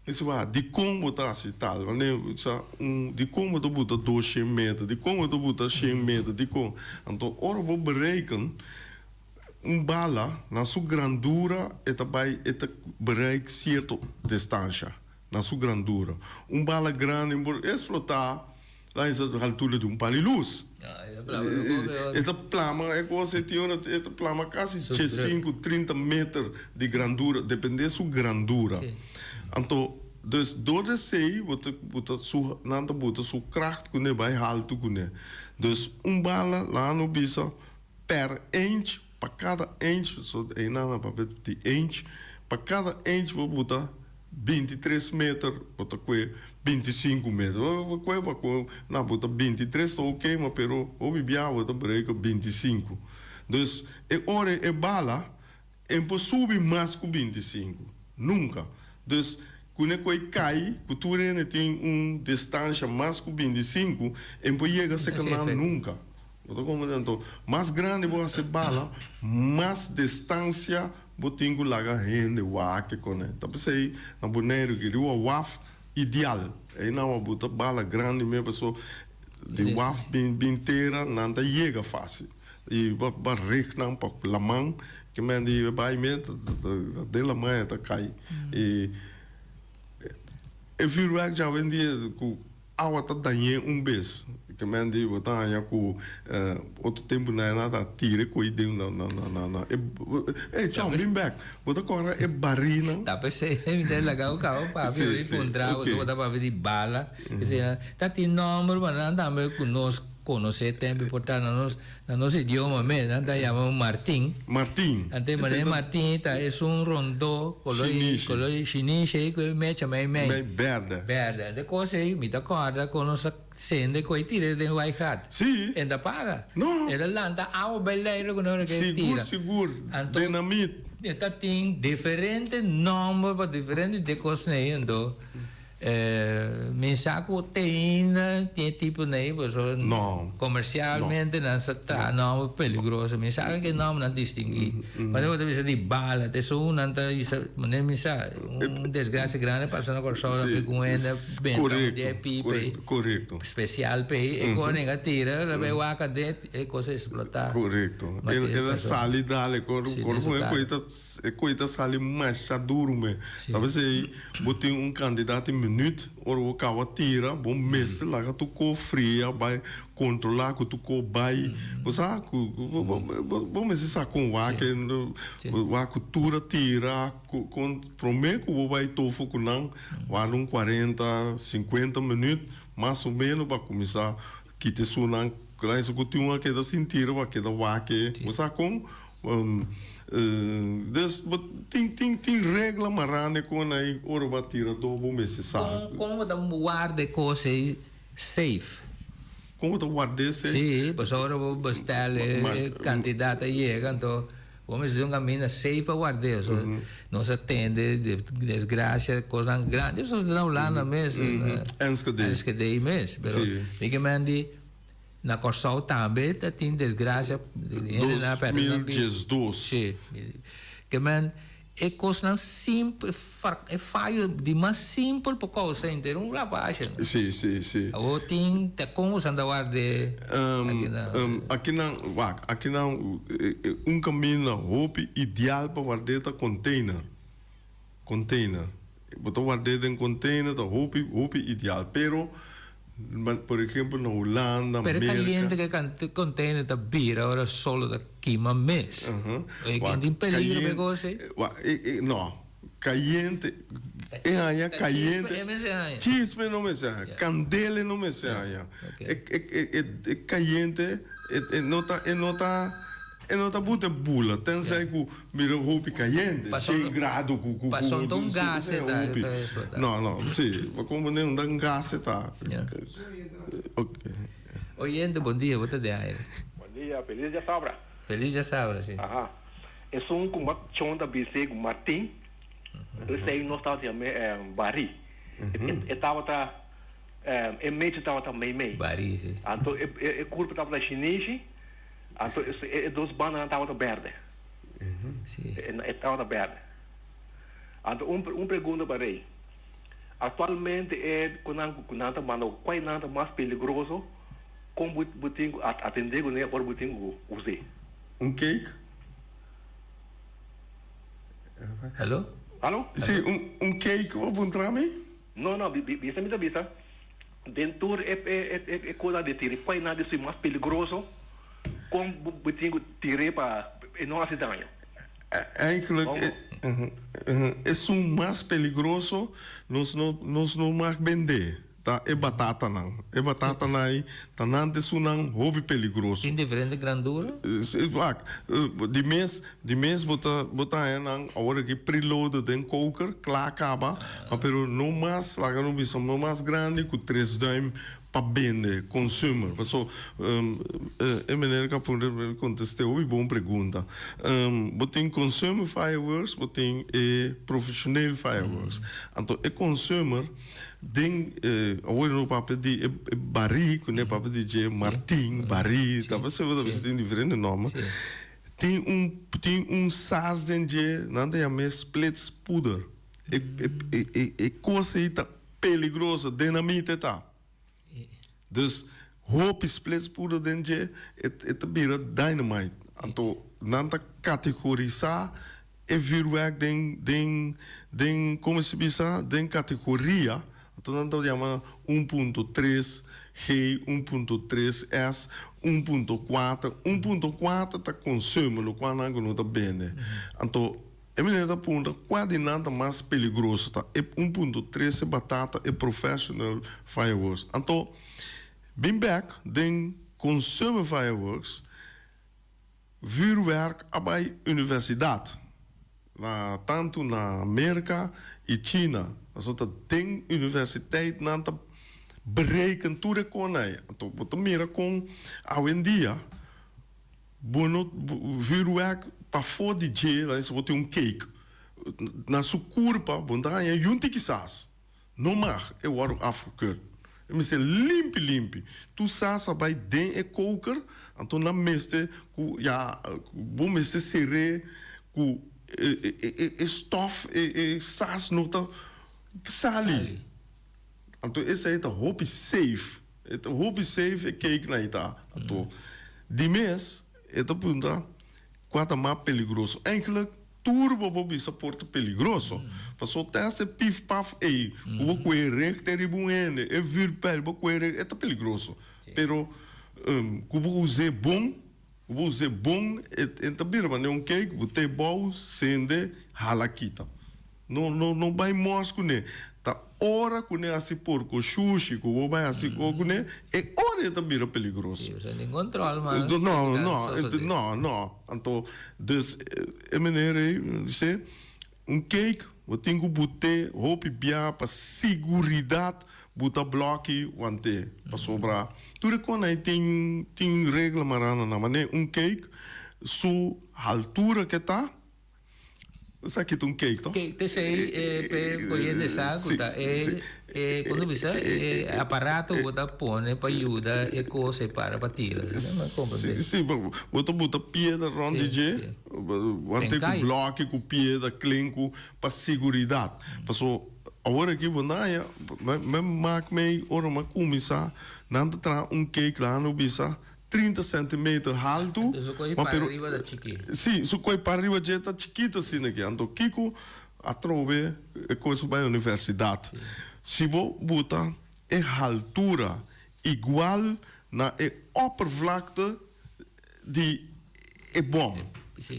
Mi si wak dikon bo ta hasi tal wanneer sa un dikon bo ta buta doshen meter dikon bo ta buta shen meter dikon anto ora bo bereken. Un bala na su grandura e ta bai e ta bereik sierto distansha na su grandura. Un bala grandi por explota la esa altura di un pal di lus. E ta plama e cosa e tin ora e ta plama casi diescinco trinta meter di grandura depende su grandura. Anto dus door di esey bo ta bo ta su nan ta buta su kracht cune bai halto cune. Dus un bala laga no bisa. Per inch, pa kada inch, so einan a papia di inch, pa kada inch bo buta 23 meter, bo ta kue 25 meter. Bo kue pa kue, na buta 23 ta oke, ma pero hopi bia bo ta breka 25. Dus e ora e bala e por subi mas ku 25, nunka. Dus kune ku e kai, ku tur hende tin un distansha mas ku 25, e por yega serka nan nunka. Bo ta comprende? Anto, mas grandi bo hasi bala, mas distancia bo tin cu laga hende wak con e. Ta p'esey na Boneiru ki riba waf ideal. Eynan bo buta bala grandi mes paso di waf bin bin tera nan ta yega facil. Y bo bo richt nan pa laman ke men di bay mes ta den laman e ta cay. Y e vuurwerk djawendia cu. Awa ta dañ'é un bes. Ke men di bo ta haña ku otro tempu nan a ta tira e koi den na na na na e ey chon bin bek bo ta kòrda e barinan. Ta p'esei mi ta laga bo kaba papia mi puntra bo bo ta papia di bala ta tin nòmber pa nan tambe ku nos konosé tempu por ta na nos Na nos idioma mes nan ta yama un martin. Martin. Ante manera martin ta esun rondó koló koló shinishi ei ku e mecha mei mei. Mei bèrdè. Bèrdè. Ante kos ei mi ta kòrda kon nos a sende ku e tira den waigat. Si. E ta paga. No. E ta lanta awa bai leiro ku nos ke tira. Sigur sigur. Anto. Dinamit. E ta tin diferente nòmber pa diferente di e kosnan ei anto. Mi sa ku te ainda tin e tipo nei pasobra No. komersialmente nan sa traha nòmber peligroso. Mi sa ke nòmber nan distinguí. Manera bo ta bisa di bala, te esun nan ta bisa manera mi sa un desgrasia grandi pasa na Kòrsou tambe ku un hende benta un dia e pipa ei Korekto. spesial p'ei e kos nan a tira la bai wak aden e kos a eksplotá. Korekto. El a sali dale kor kor e koe ta sali masha duru me. Ta p'esei. Bo tin un kantidat di. minuut ora bo kaba tira bo mester laga tur ko fria bai kontrola ku tur ko bai bo sa ku bo mester sa kon wak wak ku tur a tira kon prome ku bo bai tofo ku nan wak un kuarenta sinkuenta minuut mas o meno pa kuminsa kita esunnan ku tin un a keda sin tira bo a keda wak bo sa kon. Dus bo tin tin tin regla mará ne kon ei ora bo a tira do bo mester sa. Kon kon bo ta warda e kos ei safe? Kon bo ta ward'é safe? Sí, pasobra ora bo bestel e kantidat a yega anto bo mester tin un kaminda safe pa ward'é. So nos a tende desgrasia kosnan grandi eso ta na Hulanda mes. Enschede. Enschede mes. Pero mi ke men di. Na Kòrsou tambe ta tin desgrasia hende nan a pèrdè nan bida. 2012. Sí. Ke men e kosnan simpel, e fayo di mas simpel por kousa henter un ravashe. Sí, sí, sí. Awor tin ta kon boso ta ward'é aki nan? Aki nan, wak, aki nan un kaminda hopi ideal pa ward'é ta container. Container. Bo ta ward'é den container ta hopi, hopi ideal. Pero, por ehempel na Hulanda, Pero e Merca. caliente cu e container ta bira ora solo ta kima mes. E Wak, tin tin peligro pa e cayente, cos ey? wak, e, e, no. Cayente, e haña Ta chispa cayente. e mester haña. Chispa e no mester haña. Ya. Candela e no mester haña. Ok. E, e, e, e, e cayente, e, e no ta, e no ta. E no ta buta bula, tensei ku mira hopi kayente, shen grado ku ku Pasobra ta un gas e ta explota. No, no, si, pa komprende un ta un gas e ta. Oyente, bon dia, bo ta den aire. Bon dia, feliz djasabra. Feliz djasabra, si. Aha. Esun ku chon ta bis'é ku Martin, esei nos tabata yam'é Bari. E tabata, e mechi tabata meimei. Bari, si. Anto e kurpa tabata shinishi. Anto e dos bandanan tabata berde. E tabata berde. Anto un pregunta pa Rey. Actualmente e ku nan ku nan ta manda kual nan ta mas peligroso kon bo bo tin ku atende kuné ora bo tin ku us'é? Un cake? Hallo? Hallo? Si, un un cake bo puntra mi? No no, bisa mi ta bisa. Den tur e e cosa di tira, cual nan di su mas peligroso con bo tin cu tir'e pa e no haci daño? Eigenlijk esun mas peligroso nos no nos no mag bende ta e batatanan. E batatanan ei ta nan ta esunnan hopi peligroso. Tin diferente grandura? Wak, di mes di mes bo ta bo ta haña nan awor aki preloaded den koker kla kaba. Ma pero no mas, laga no bisa, no mas grandi ku tres duim pa bende, consumer. Paso e meneer ka puntra mi kontest'é hopi bon pregunta. Bo tin consumer fireworks, bo tin e profesioneel fireworks. Anto e consumer den awor no papia di e barí ku ne papia di dje Martin, barí, ta pasobra bo ta bisa tin diferente nòmber. Tin un tin un sas den dje, nan ta yam'é splitspoeder. E kos ei ta peligroso, dinamite ta. Dus hopi splits puro den dje, e ta bira dynamite. Anto nan ta kategorisá e vuurwerk den den den komo si bisa den kategoria. Anto nan ta yama un punto tres G, un punto tres S, un punto kuater. Un punto kuater ta konsumo, lokual nan ku no ta bende. Anto E meneer ta puntra cua di nan ta mas peligroso ta e un punto trece batata e professional fireworks. Anto bin bek den consumer fireworks vuurwerk a bay universidad na tanto na Merca y China pasobra ta den universiteit nan ta bereken tur e conai. Anto bo ta mira con awendia. Bo no vuurwerk pafó di dje, laat bo tin un cake na su curpa, bo no ta haña yunti kisas. No mag, e wòrdu afgekeurd. E mester limpi limpi. Tur sas a bai den e koker, anto nan mester ku ya bo mester ser'é ku e stof, e sas no ta sali. Anto esei ta hopi safe. E ta hopi safe e cake na ita. Anto di mes e ta puntra cua ta mas peligroso. Eigenlijk. Tur bo por bisa por ta peligroso. Paso tèst e pif paf ei ku bo kue recht riba un hende, e vuurpijl bo kue recht, e ta peligroso. Pero ku bo us'é bon, ku bo us'é bon e ta bira manera un cake, bo te bou, sende, hala kita. No no no bai mors kuné. Ta ora ku ne hasi porko shushi ku bo bai hasi ko kuné, e ora e ta bira peligroso. Sí, osea ningun control mas. No, no, no, no. Anto, dus e meneer ei bis'é, un cake bo tin ku but'é hopi bia pa siguridat buta blòki want'é. Pasobra tur e kos ei tin tin regla mará na nan. Manera un cake su haltura ke ta. Esaki ta un cake, to? Cake, p'esei e p'e oyente sa cu ta e e cuando bisa e aparato cu bo ta pone pa yuda e cos e para pa tira. Si, si, bo ta buta piedra rond di dje, wante cu bloki cu piedra, klink cu pa siguridad. Paso awor aki bo na mi mak mei ora mi a cuminsa nan ta traha un cake la nan bisa 30 centimeter haltu. Anto su koe para riba ta chikí. Sí, su koe para riba dje ta chikito asina aki. Anto kiko atrobe e kos bai universidat. Si bo buta e haltura igual na e oppervlakte di e bom.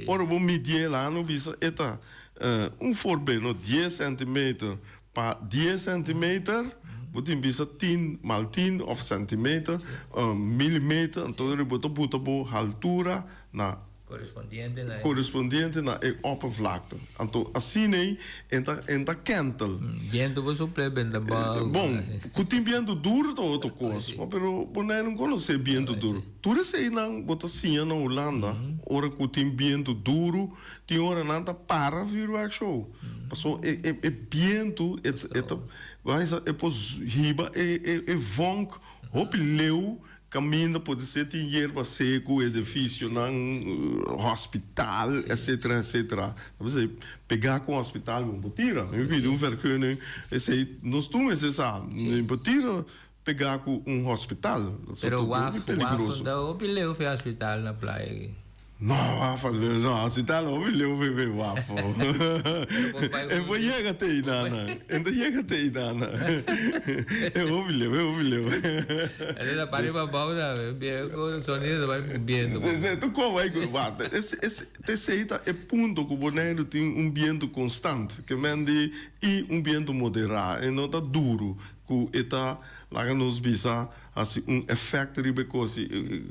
Ora bo midié la no bisa e ta un voorbeeld no dies centimeter Pa dies centimeter bo tin bisa tin mal tin of centimeter, millimeter, anto bo ta buta bo haltura na Correspondiente na e. Correspondiente na e oppervlakte. Anto asina ei en ta en ta kentel. Biento bo suple benta bou. Bon, ku tin biento duro ta otro kos, pero bo nei no konosé biento duro. Tur eseinan bo ta siña na Hulanda ora ku tin biento duro. Tin ora nan ta para vuurwerk show. Paso e e e bientu e e ta e por hiba e e e vonk hopi leu kaminda podise tin yerba seku, edifisionan, hospital, etcetera etcetera. Ta bisa pega ku hospital bo por tira. Mi pidi un vergunning esei nos tur mester sa. Mi por tira pega ku un hospital. Pero waf waf ta hopi leu fi hospital na playa aki. No waf no hospital hopi leu fi fi waf. E por yega te inana. E ta yega te inana. E hopi leu e hopi leu. E ta pari pa bou tambe ku sonido ta bai ku biento. Ta komo ai ku waf esei ta e punto ku Boneiru tin un biento konstant ke men di i un biento moderá e no ta duru. Ku e ta laga nos bisa hasi un efèkt riba e kos.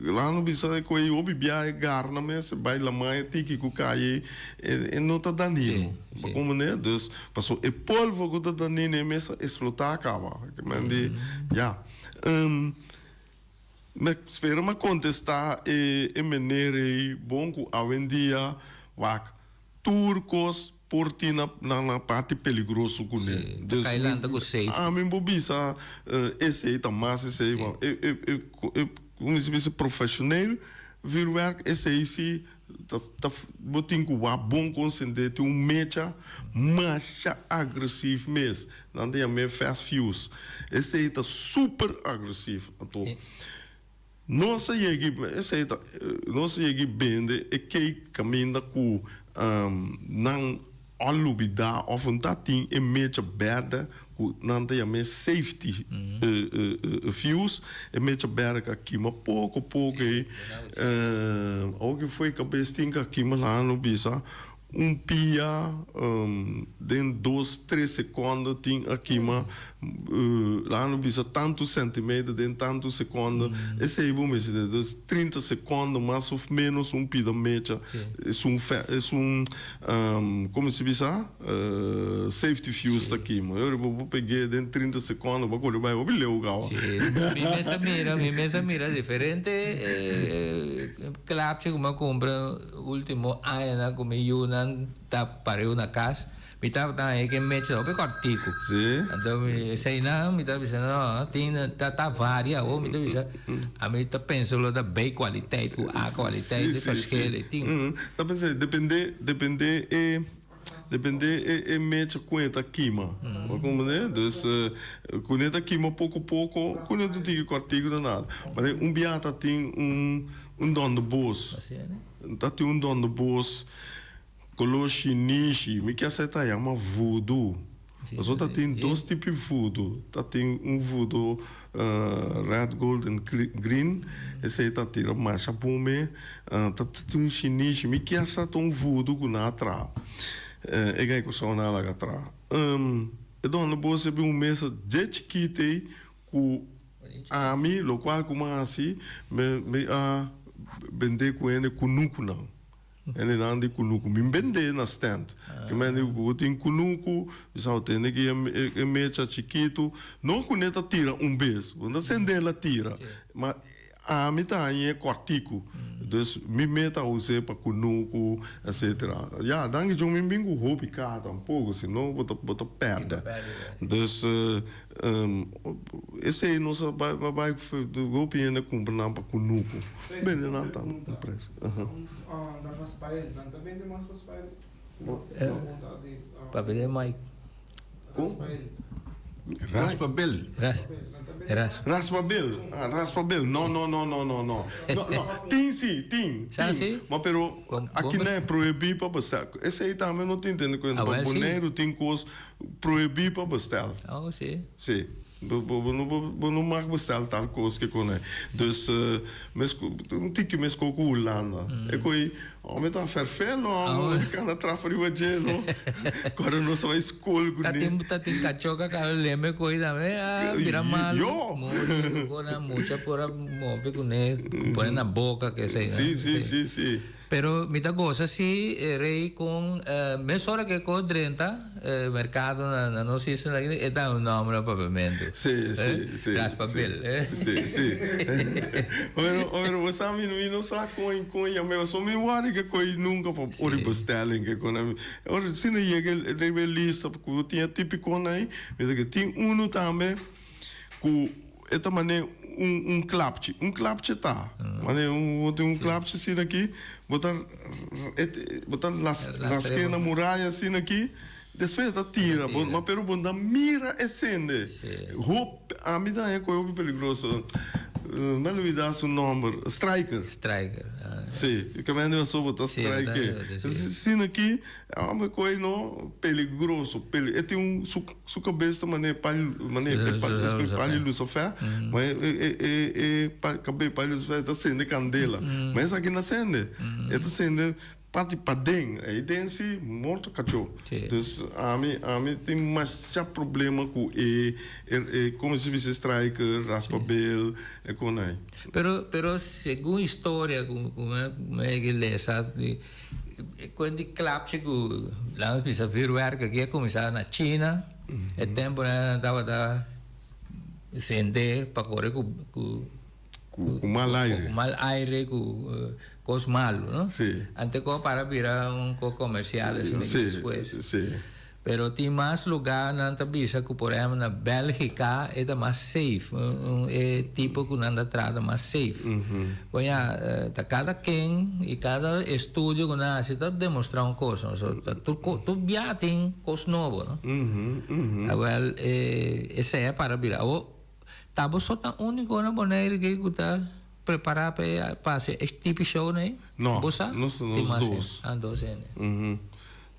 Laga nos bisa ku e hopi biaha e garna mes bai laman e tiki ku kai e no ta danino. Bo komprendé? Dus pasobra e polvo ku ta danino e mes a eksplotá kaba. Ke men di ya. Mi spera mi a kontestá e meneer ei bon ku awendia wak tur kos por tin na na parti peligroso kuné. Sí, ta kai lanta ku safe. Ami bo bisa esei ta mas esei ma e e e como si bisa profesioneel vuurwerk esei si ta ta bo tin ku wak bon konsente tin un mecha masha agresief mes nan ta yam'é fast fuse esei ta super agresief anto Nos a yega esei ta nos a yega bende e cake caminda cu nan a lubida of no ta tin e mecha berde cu nan ta yama e safety fuse e mecha berde ca kima poco poco ey awor ki foi cabes tin ca kima la no bisa Un pia den dos tres secondo tin a kima laga no bisa tantu centimeter den tantu secondo esey bo mester tene dus 30 secondo mas of menos un pida mecha es un es un como si bisa safety fuse ta kima y ora bo por peg'e den 30 secondo bo a kore bay hopi leu gawa. Mi mes a mira mi mes a mira diferente klapchi ku mi a kumpra. Ultimo añanan ku mi yunan ta pareu na kas, mi tabata haña ke mecha hopi kòrtiku. Anto mi eseinan mi ta bisa no, tin ta ta varia awor mi ta bisa ami ta pensa lo ta B kwaliteit ku A kwaliteit di verschil e tin. Ta pensa depende depende e depende e e mecha ku e ta kima. Bo komprende? Dus ku ne ta kima poko poko ku ne ta tiki kòrtiku ta nada. Ma un biaha ta tin un Un donderbos. Ta tin un donderbos. Color shinishi, mi kier sa e ta yama voodoo. Pasobra ta tin dos tipo di voodoo. Ta tin un voodoo red, gold en green, esey ta tira masha bon me. Ta tin un shinishi, mi kier sa ta un voodoo cu nan a traha. E gai cosao nan a laga traha. E dònde bo a bin un mesa dje chikit ey cu ami, locual cu mi a haci, mi a bende cu hende cunucunan. Hendenan di kunuku. Mi bendé na stand. Ke men di ku bo tin kunuku, mi sa bo tende ki e mecha chikitu. No ku ne ta tira un bes, bo no ta sendé la tira. Ma ami ta hañ'é kòrtiku. Dus mi meta a us'é pa kunuku, etsetera. Ya, danki Djon mi bin ku hopi kaha tampoko, si no bo ta bo ta pèrdè. Dus esei nos a bai bai hopi hende a kumpra nan pa kunuku. Bende nan tantu pres. Papia den mic. Raspabel. Raspabel. Ah, raspabel. No, no, no, no, no, no. No, no. Tin si, tin. Sa si? Ma pero aki nan e prohibí pa bestel. Esei tambe no tin tende kuenta. Pa Boneiru tin kos prohibí pa bestel. Oh, si. Si. Bo no bo no mag bestel tal kos ke kone. Dus mes un tiki mesko ku Hulanda. E koi hòmber ta fèrfèl hòmber kana trapa riba dje no. Kòrda nos a bai skol ku ne. Ta tin kachó ka kaba lembe koi tambe a bira malu. Yo! Muri ku mucha por a move kuné pone na boka kesei. Si si si si. Pero mi ta gosa si Rey con mesora ke ko drenta mercado na nos isla aki e ta un nomber na papiamento. Si, si, si. Raspa bil. Si, si. Pero, pero bo sa mi mi no sa con con yam'e pasobra mi wòrdu ke koi nunka pa ora di bestelling ke kon ami. Ora si no yega riba e lista ku bo tin e típiconan ei mi ta ke tin unu tambe ku E ta mane un un klapchi. Un klapchi ta. Mane un bo tin un klapchi asina aki, bo ta bo ta rask'é na muraya asina aki, despues e ta tira. Bo ma pero bo no ta mira e sende. Hopi, ami ta haña ku e hopi peligroso. Mi a lubida su nòmber. Striker. Striker, ah. Sí, e kaminda di pasobra bo ta strik'é. Asina aki. E homber koe no peligroso, peli, e tin un su su kabes ta mane pali mane e pali lusafè, ma e e e e pa kabe pali lusafè ta sende kandela, ma esaki no sende, e ta sende parti paden, ei den si morto kachó. Dus ami ami tin masha problema ku e e komo si bisa striker, raspabel, e konai. Pero pero segun historia ku ku mi a yega lesa di. E kuen di klapchi ku laga nos bisa vuurwerk aki a kuminsá na China. E temponan nan tabata sende pa kore ku ku Ku mal aire. Ku mal aire, ku kos malu, no? Sí. Ante ku a para bira un kos komersial esei despues. Sí, sí. Pero tin mas lugar nan ta bisa cu por ehempel na Belgica e ta mas safe, e tipo cu nan ta traha ta mas safe. Bon ya, ta cada ken y cada estudio cu nan haci ta demostra un cos, no? So ta tur co, tur bia tin cos nobo, no? Awel, esey a para bira. Awor, ta bo so ta unico na Bonaire ke cu ta prepara pa e pa haci e tipo show nan? No, Bo sa? nos dos. Ah, dos hende.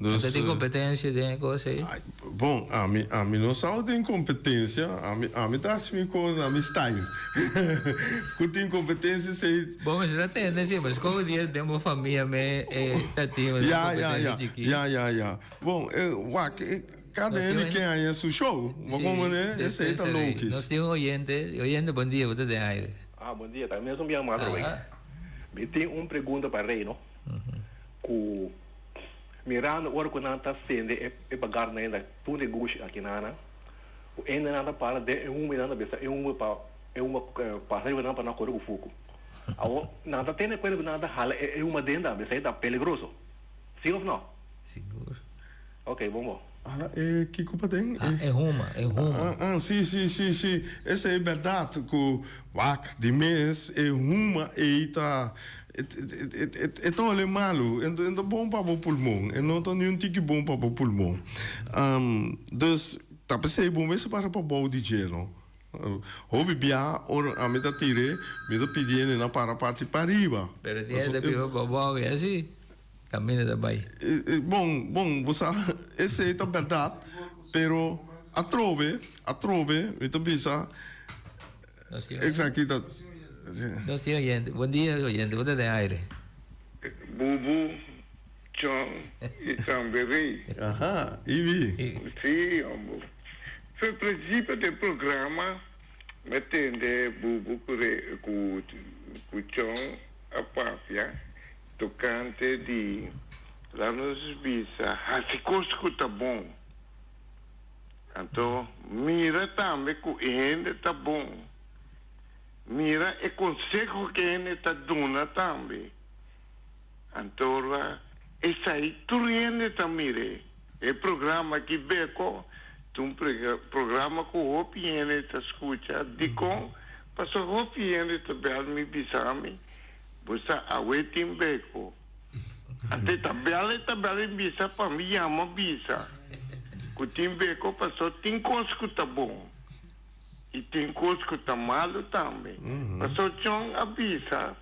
Dus, Ata tin competencia den e cos ey? Ay, bon, ami, ami no sa o tin competencia, ami, ami ta haci mi cos na mi style. Cu tin competencia esey. Bo mester a tende si, mas como dia den bo famia me e ta tin un Ya, ya, competencia ya, chikito. ya, ya, ya. Bon, e, wak, e, cada Nos tin hende un- ke haña su show, bo Sí, comprende? Esey ta despues, Rey. lokis. Nos tin un oyente, oyente bon dia, bo ta den aire. Ah, bon dia, tambe nos un bia mas, Rey. Aha. Mi tin un pregunta pa Rey, no? Ku mirando ora ku nan ta sende e bagar nan ainda tur negoshi aki nan, ku ende nan ta para den e huma i nan ta bisa e huma pa e huma pasa riba nan pa nan kore ku fuku. Awor nan ta tene kuenta ku nan ta hala e huma den tambe, esei ta peligroso. Si of no? Sigur. Ok, bon bo. Hala e kiko paden? Ah, e huma, e huma. Ah, ah, si, si, si, si. Esei e bèrdat ku wak di mes e huma ei ta e ta hole malu, e no ta bon pa bo pulmon, e no ta niun tiki bon pa bo pulmon. Dus ta p'esei bo mester para pa bou di dje no. Hopi bia ora ami ta tir'é, mi ta pidi hende na para parti pariba. Pero tin hende ta biba pa bou, e asi? Kaminda ta bai. Bon, bon, bo sa, esei ta bèrdat, pero atrobe, atrobe, mi ta bisa, esaki ta. Nos tin oyente. Bon dia, oyente, bo ta den aire. Bubu, Chon i tambe Rey. Aha, Ibi. Sí, homber. Fe principio di e programa mi a tende Bubu ku ku ku Chon a papia. Tokante di laat nos bisa hasi kos ku ta bon. Anto mira tambe ku e hende ta bon. Mira e konseho ku e hende ta duna tambe. Anto ora esei tur hende ta mir'é. E programa aki Beko ta un programa ku hopi hende ta skucha. Dikon? Pasobra hopi hende ta bèl mi bisa mi Bo sa awe tin beko. Ante ta bel e ta bel e bisa pa mi yama bisa ku tin beko paso tin kos ku ta bon i tin kos ku ta malu tambe. Paso John a bisa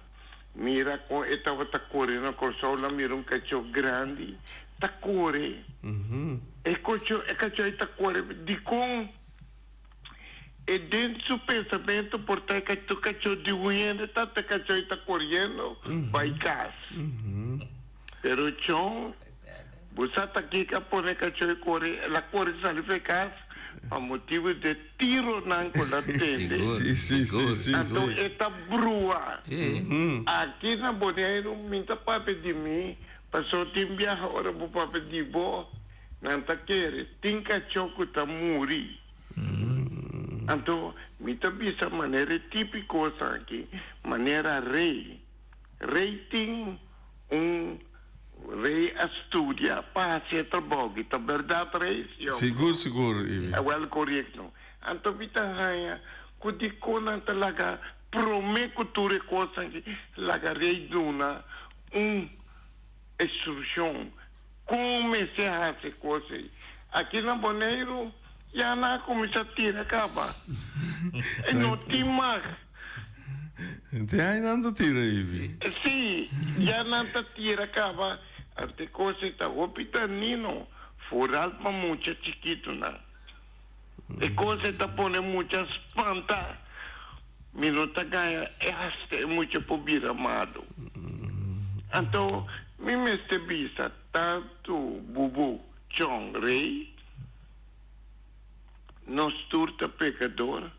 mira kon e tabata kore na Kòrsou la mira un kachó grandi ta kore e kocho e kachó ei ta kore dikon? E den su pensamentu por ta e kachó kachó di un hende ta ta kachó i ta koriendo bai kas. Pero Chon, bo sa ta kiko a pone kachó i kore? El a kore sali for e kas pa motibu di e tironan ku el a tende. Anto e ta brua. Aki na Boneiru mi ta papia di mi, pasobra tin biaha ora bo papia di bo, Nan ta kere tin kachó ku ta muri. Anto mi ta bisa manera e típiko esaki, manera rei. Rei tin un rei a studia pa hasi e trabou aki. Ta bèrdat rei, si òf no? Sigur, sigur, Ivi. Awèl korekto. Anto mi ta haña ku dikon nan ta laga promé ku tur e kosnan aki laga rei duna un instrukshon Kon mester hasi kos ei? Aki na Boneiru ya nan a kuminsá tira kaba. E no tin mag. Te ai nan ta tira, Ivy? Sí, ya nan ta tira kaba. Ante kos ei ta hopi danino, foral pa mucha chikitunan. E kos ei ta pone mucha spanta. Mi no ta gaña e hasta e mucha por bira malu. Anto mi mester bisa tantu Bubu Chong Rey, nos tur ta pekador,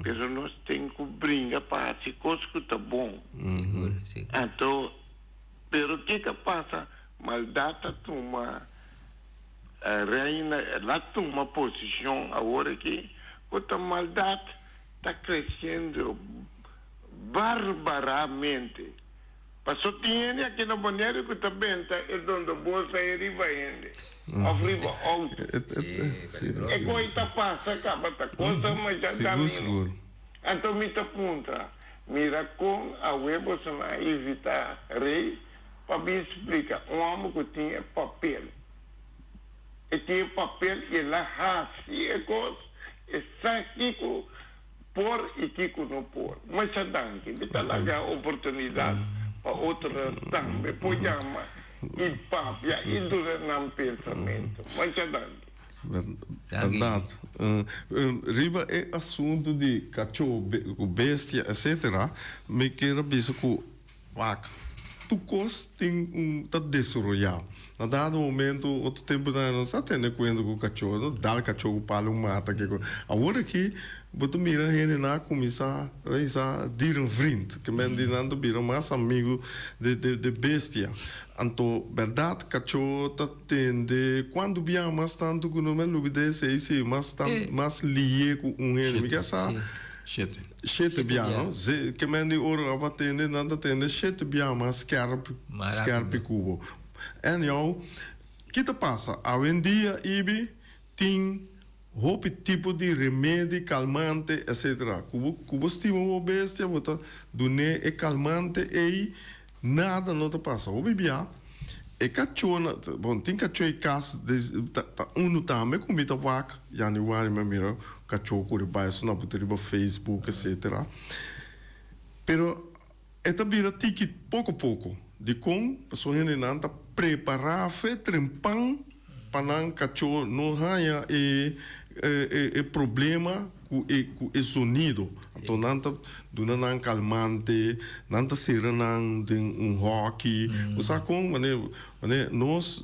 pero nos tin ku bringa pa hasi kos ku ta bon. Anto, pero kiko a pasa? Maldat a tuma reina, el a tuma posishon awor aki ku ta maldat. Ta creciendo barbaramente. Paso tin hende aki na Boneiru cu ta benta e dondobosa ei riba hende of riba auto. E coi ta pasa caba ta cosa masha damino. Anto mi ta puntra, mira con awe boso nan a invita Rey pa bin splica un homber cu tin e papel. E tin e papel y el a haci e cos. E sa kiko por i kiko no por. Masha danki. Mi ta laga oportunidat pa otronan tambe por yama i papia i duna nan pensamentu. Masha danki. Bèrdat. Riba e asuntu di kachó, bestia, etcetera, mi kier a bisa ku Wak, tur kos tin un ta desaroyá. Na dado momento, otro tempu nan no sa tene kuenta ku kachó, no dal kachó ku palu mata kiko. Awor aki bo ta mira hendenan a kuminsá realisá dierenvriend, ke men di nan ta bira mas amigu de de bestia. Anto bèrdat kachó ta tende kuantu bia mas tantu ku no me lubidá esei si mas mas lié ku un hende. Mi ke sa. Shete. Shete bia, no? Ze, ke men di ora abo a tende, nan ta tende shete bia mas skerp, skerpi ku bo. Anyhow, ki ta pasa? Awendia, Ibi, tin hopi tipo di remedi, kalmante, etcetera. Ku bo, ku bo stima bo bestia, bo ta dun'é e kalmante ei, Nada no ta pasa. Hopi bia e kachó na, bon tin kachó e kas ta ta unu tambe ku mi ta wak januari mi a mira kachó kore bai so na bo ta riba Facebook etcetera pero e ta bira tiki poko poko dikon pasobra hendenan ta. prepará fe trempan pa nan kachó no haña e e problema ku e ku e zonido. Anto nan ta duna nan kalmante, nan ta sera nan den un hòki. Bo sa kon? Manera manera nos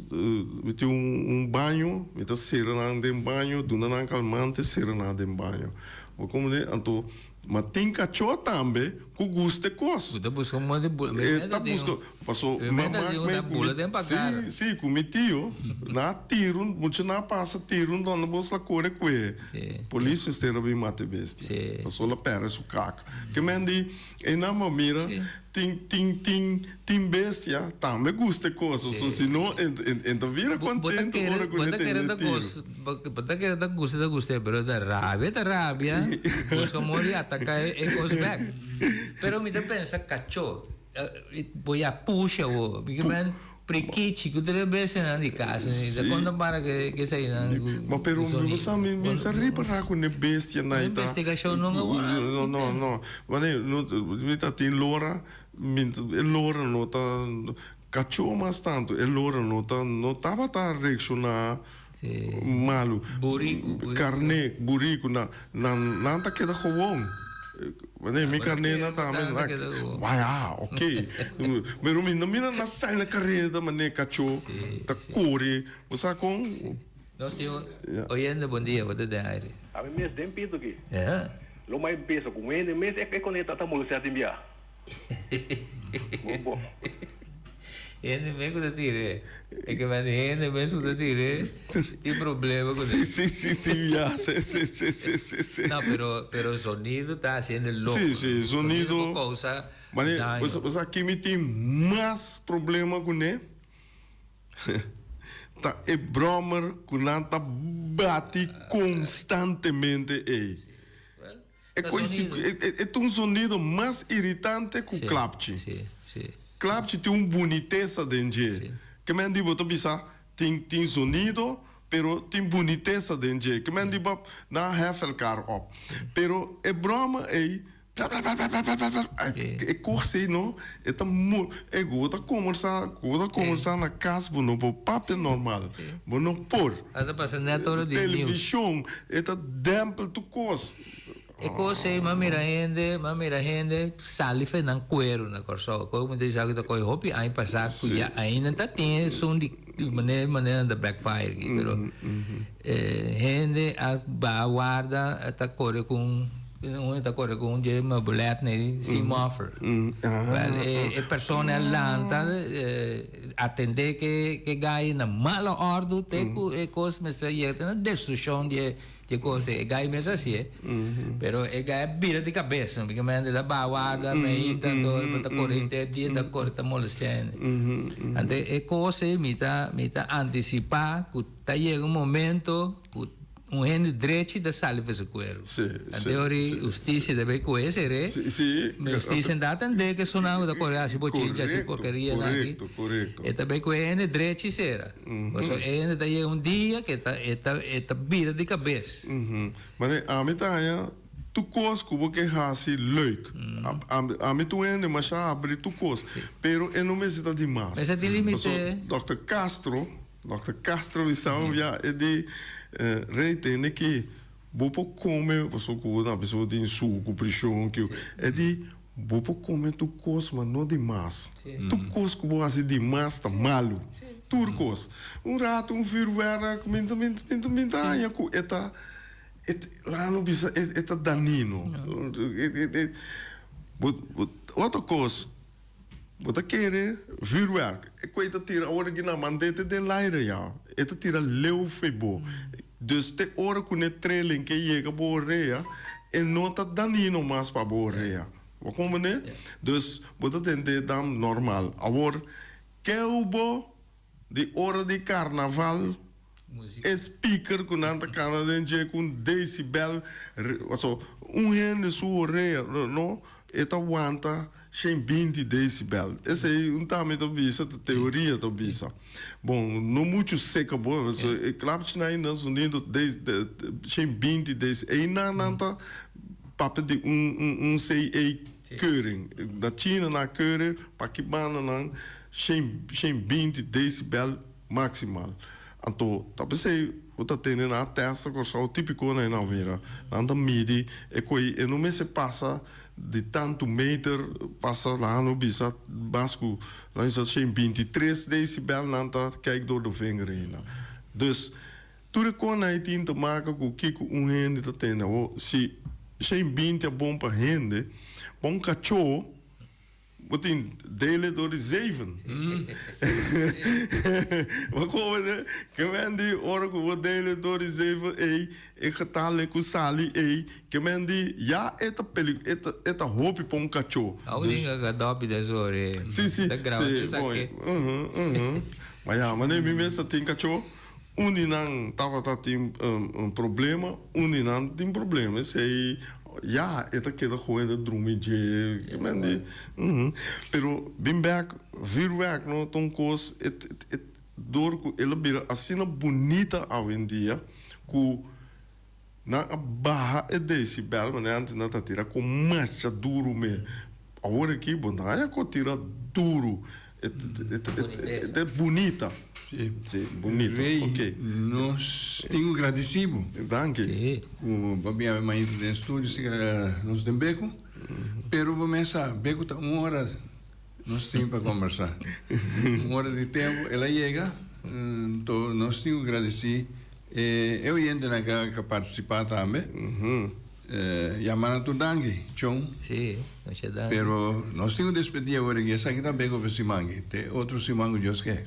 mi tin un baño, mi ta sera nan den baño, duna nan kalmante, sera nan den baño. Bo komprende? Anto Ma tin kachó tambe ku gusta e kos. Bo ta buska un modo di bula. E ta buska, paso mama ku mi, si, si, ku mi tio, nan a tira un, mucha nan a pasa tira un dònde bos la kore kue. Polis mester a bin mata e bestia. Paso la pèrdè su kaka. Ke men di, einan bo a mira, Tin, tin, tin, tin bestia tambe gusta e cos, so si no en ta bira contento ora cu ne tende tiro. Bo ta kere ta gusta ta gusta pero ta rabia ta rabia busca modo di ataca e cos bek. Pero mi ta pensa cacho bo ya pusha bo, Prikichi ku tres bestianan di kas ni ta konta para ke eseinan ku Ma pero mi bo sa mi mi sa ripará ku ne bestianan ta Investigashon no a No no no wanneer no mi ta tin lora mi e lora no ta kachó mas tantu e lora no ta no tabata reakshoná malu Buriku buriku karné buriku nan nan nan ta keda gewoon Wanneer mi carne na tambe na waya ok pero mi no mira na sali na careda manera cacho ta core bo sa con. Nos tin un oyente bon dia bo ta den aire. Ami mes den pito aki. Lo mai bisa cu wende mes e conecta ta molestea tin bia. Bon bon. Hende mes ku ta tir'é. E ke manda hende mes ku ta tir'é tin problema ku Sí, sí, sí, sí, ya, sí, sí, sí, sí, sí, sí. No, pero, pero zonido ta hasi hende loko. Sí, sí, Zonido zonido. por kousa Mane, daño. bo sa ki mi tin mas problema kuné? Ta e bròmer ku nan ta bati konstantemente ei. E kos e ta un sonido mas iritante ku klapchi. Klapchi tin un bunitesa den dje. Ke men di bo ta bisa tin tin sonido pero tin bunitesa den dje. Ke men di bo nan a hef elkar op. Pero e broma ei plapplapplapplapplap e kos ei no e ta e ku bo ta kombersá ku bo ta kombersá na kas bo no por papia normal. Bo no por. A ta pasa net ora di news. Television e ta dempel tur kos. E kos ei m'a mira hende, m'a mira hende sali fe nan kueru na Kòrsou. Koe ku mi ta bisa ku ta kohe hopi aña pasá ku ya ainda ta tin esun di manera manera nan ta backfire aki. Pero hende a baha warda a ta kore ku un un ta kore ku un dje meubilet nei sin muffler. Wèl e persona a lanta. Atendé ke ke gai na mala òrdu te ku e kos mester yega te na destrukshon di e di e kos ei. E gai mes hasié, pero e gai a bira di kabes, no? Pasobra el a baha warda meinta anto el ta kore henter dia ta kore ta molestiá hende. Anto e kos ei mi ta mi ta antisipá ku ta yega un momento ku Un hende drechi ta sali pa su cuerpo. Sí, Ante sí, ora sí. husticia ta bay coge seré. Sí, sí. Ma husticia no ta atende ke esunnan cu ta core haci bochincha, haci Correcto, porkeria nan aki. correcto, correcto. E ta bay coge hende drechi sera. Pasobra e hende ta yega un dia ke ta e ta e ta bira di cabes. Mane, ami ta haña tur cos cu bo ke haci leuk. Ami ta un hende masha abri tur cos. Pero e no mester ta dimas. Mester tin limite. Pasobra Dòkter Castro. Dòkter Castro bisa un bia e di Rey tende ki bo por come paso ku na biso tin suku prishon ki e di bo por come tur kos ma no di mas tur kos ku bo hasi di mas ta malu tur kos un rato un vuurwerk mi ta mi ta haña ku e ta laga no bisa e ta danino otro kos. Bo ta kere vuurwerk. E koe ta tira ora ki nan mand'é te den laire ya. E ta tira leu fe bo. Dus te ora ku ne trailing ke yega bo orea, e no ta danino mas pa bo orea. Bo komprendé? Dus bo ta tende dan normal. Awor, keu bo di ora di karnaval e speaker ku nan ta kanta den dje ku un decibel paso un hende su orea no e ta wanta shen binti decibel esei un tambe ta bisa ta teoria ta bisa bon no muchu seka bo e klapchinan ainda sonido shen binti decibel einan nan ta papia di un un un CA. Keuring. Na China nan a keuring pa ki banda nan 120 decibel maximal. Anto ta p'esei bo ta tende nan a testa Kòrsou típiko nan a mira. Nan ta midi e koi e no mester pasa di tantu meter pasa laga no bisa mas ku laga bisa 123 decibel nan ta kijk door de vinger heen. Dus tur e kos nan tin te maka ku kiko un hende ta tende. Awor si 120 a bon pa hende, pa un kachó Bo tin delen door di zeven. Bo come de ke men di ora ku bo delen door di zeven ei, e getal ei ku sali ei, ke men di ya e ta peli e ta e ta hopi pa un kachó. Awo tin ka dòpi den su ore. Si si Ta graba si den sa mooi. ke. Uhum uhum. Ma ya manera mi mes ta tin kachó, un di nan tabata tin un problema, un di nan tin problema. Esei ya e ta keda goe ta drumi dje. Men di, Pero bin bek, vuurwerk no ta un kos, e e dor ku el a bira asina bunita awendia ku nan a baha e decibel manera antes nan ta tira ku masha duru me. Awor aki bo no haya ku tira duru. E ta bunita. Si. Si, bunita. Rey, Ok. nos tin ku gradisí bo. Danki. Si. Ku bo a bini awe mainta den studio siga nos den Beku. Pero bo mes sa, Beku ta un ora nos tin pa kombersá. Un ora di tempu el a yega, anto nos tin ku gradisí e oyentenan ku a partisipá tambe. Yama nan tur danki, Chon. Sí, masha danki. Pero nos tin un despedí awor aki. Esaki ta beko pa e siman aki. Te otro siman ku Dios ke.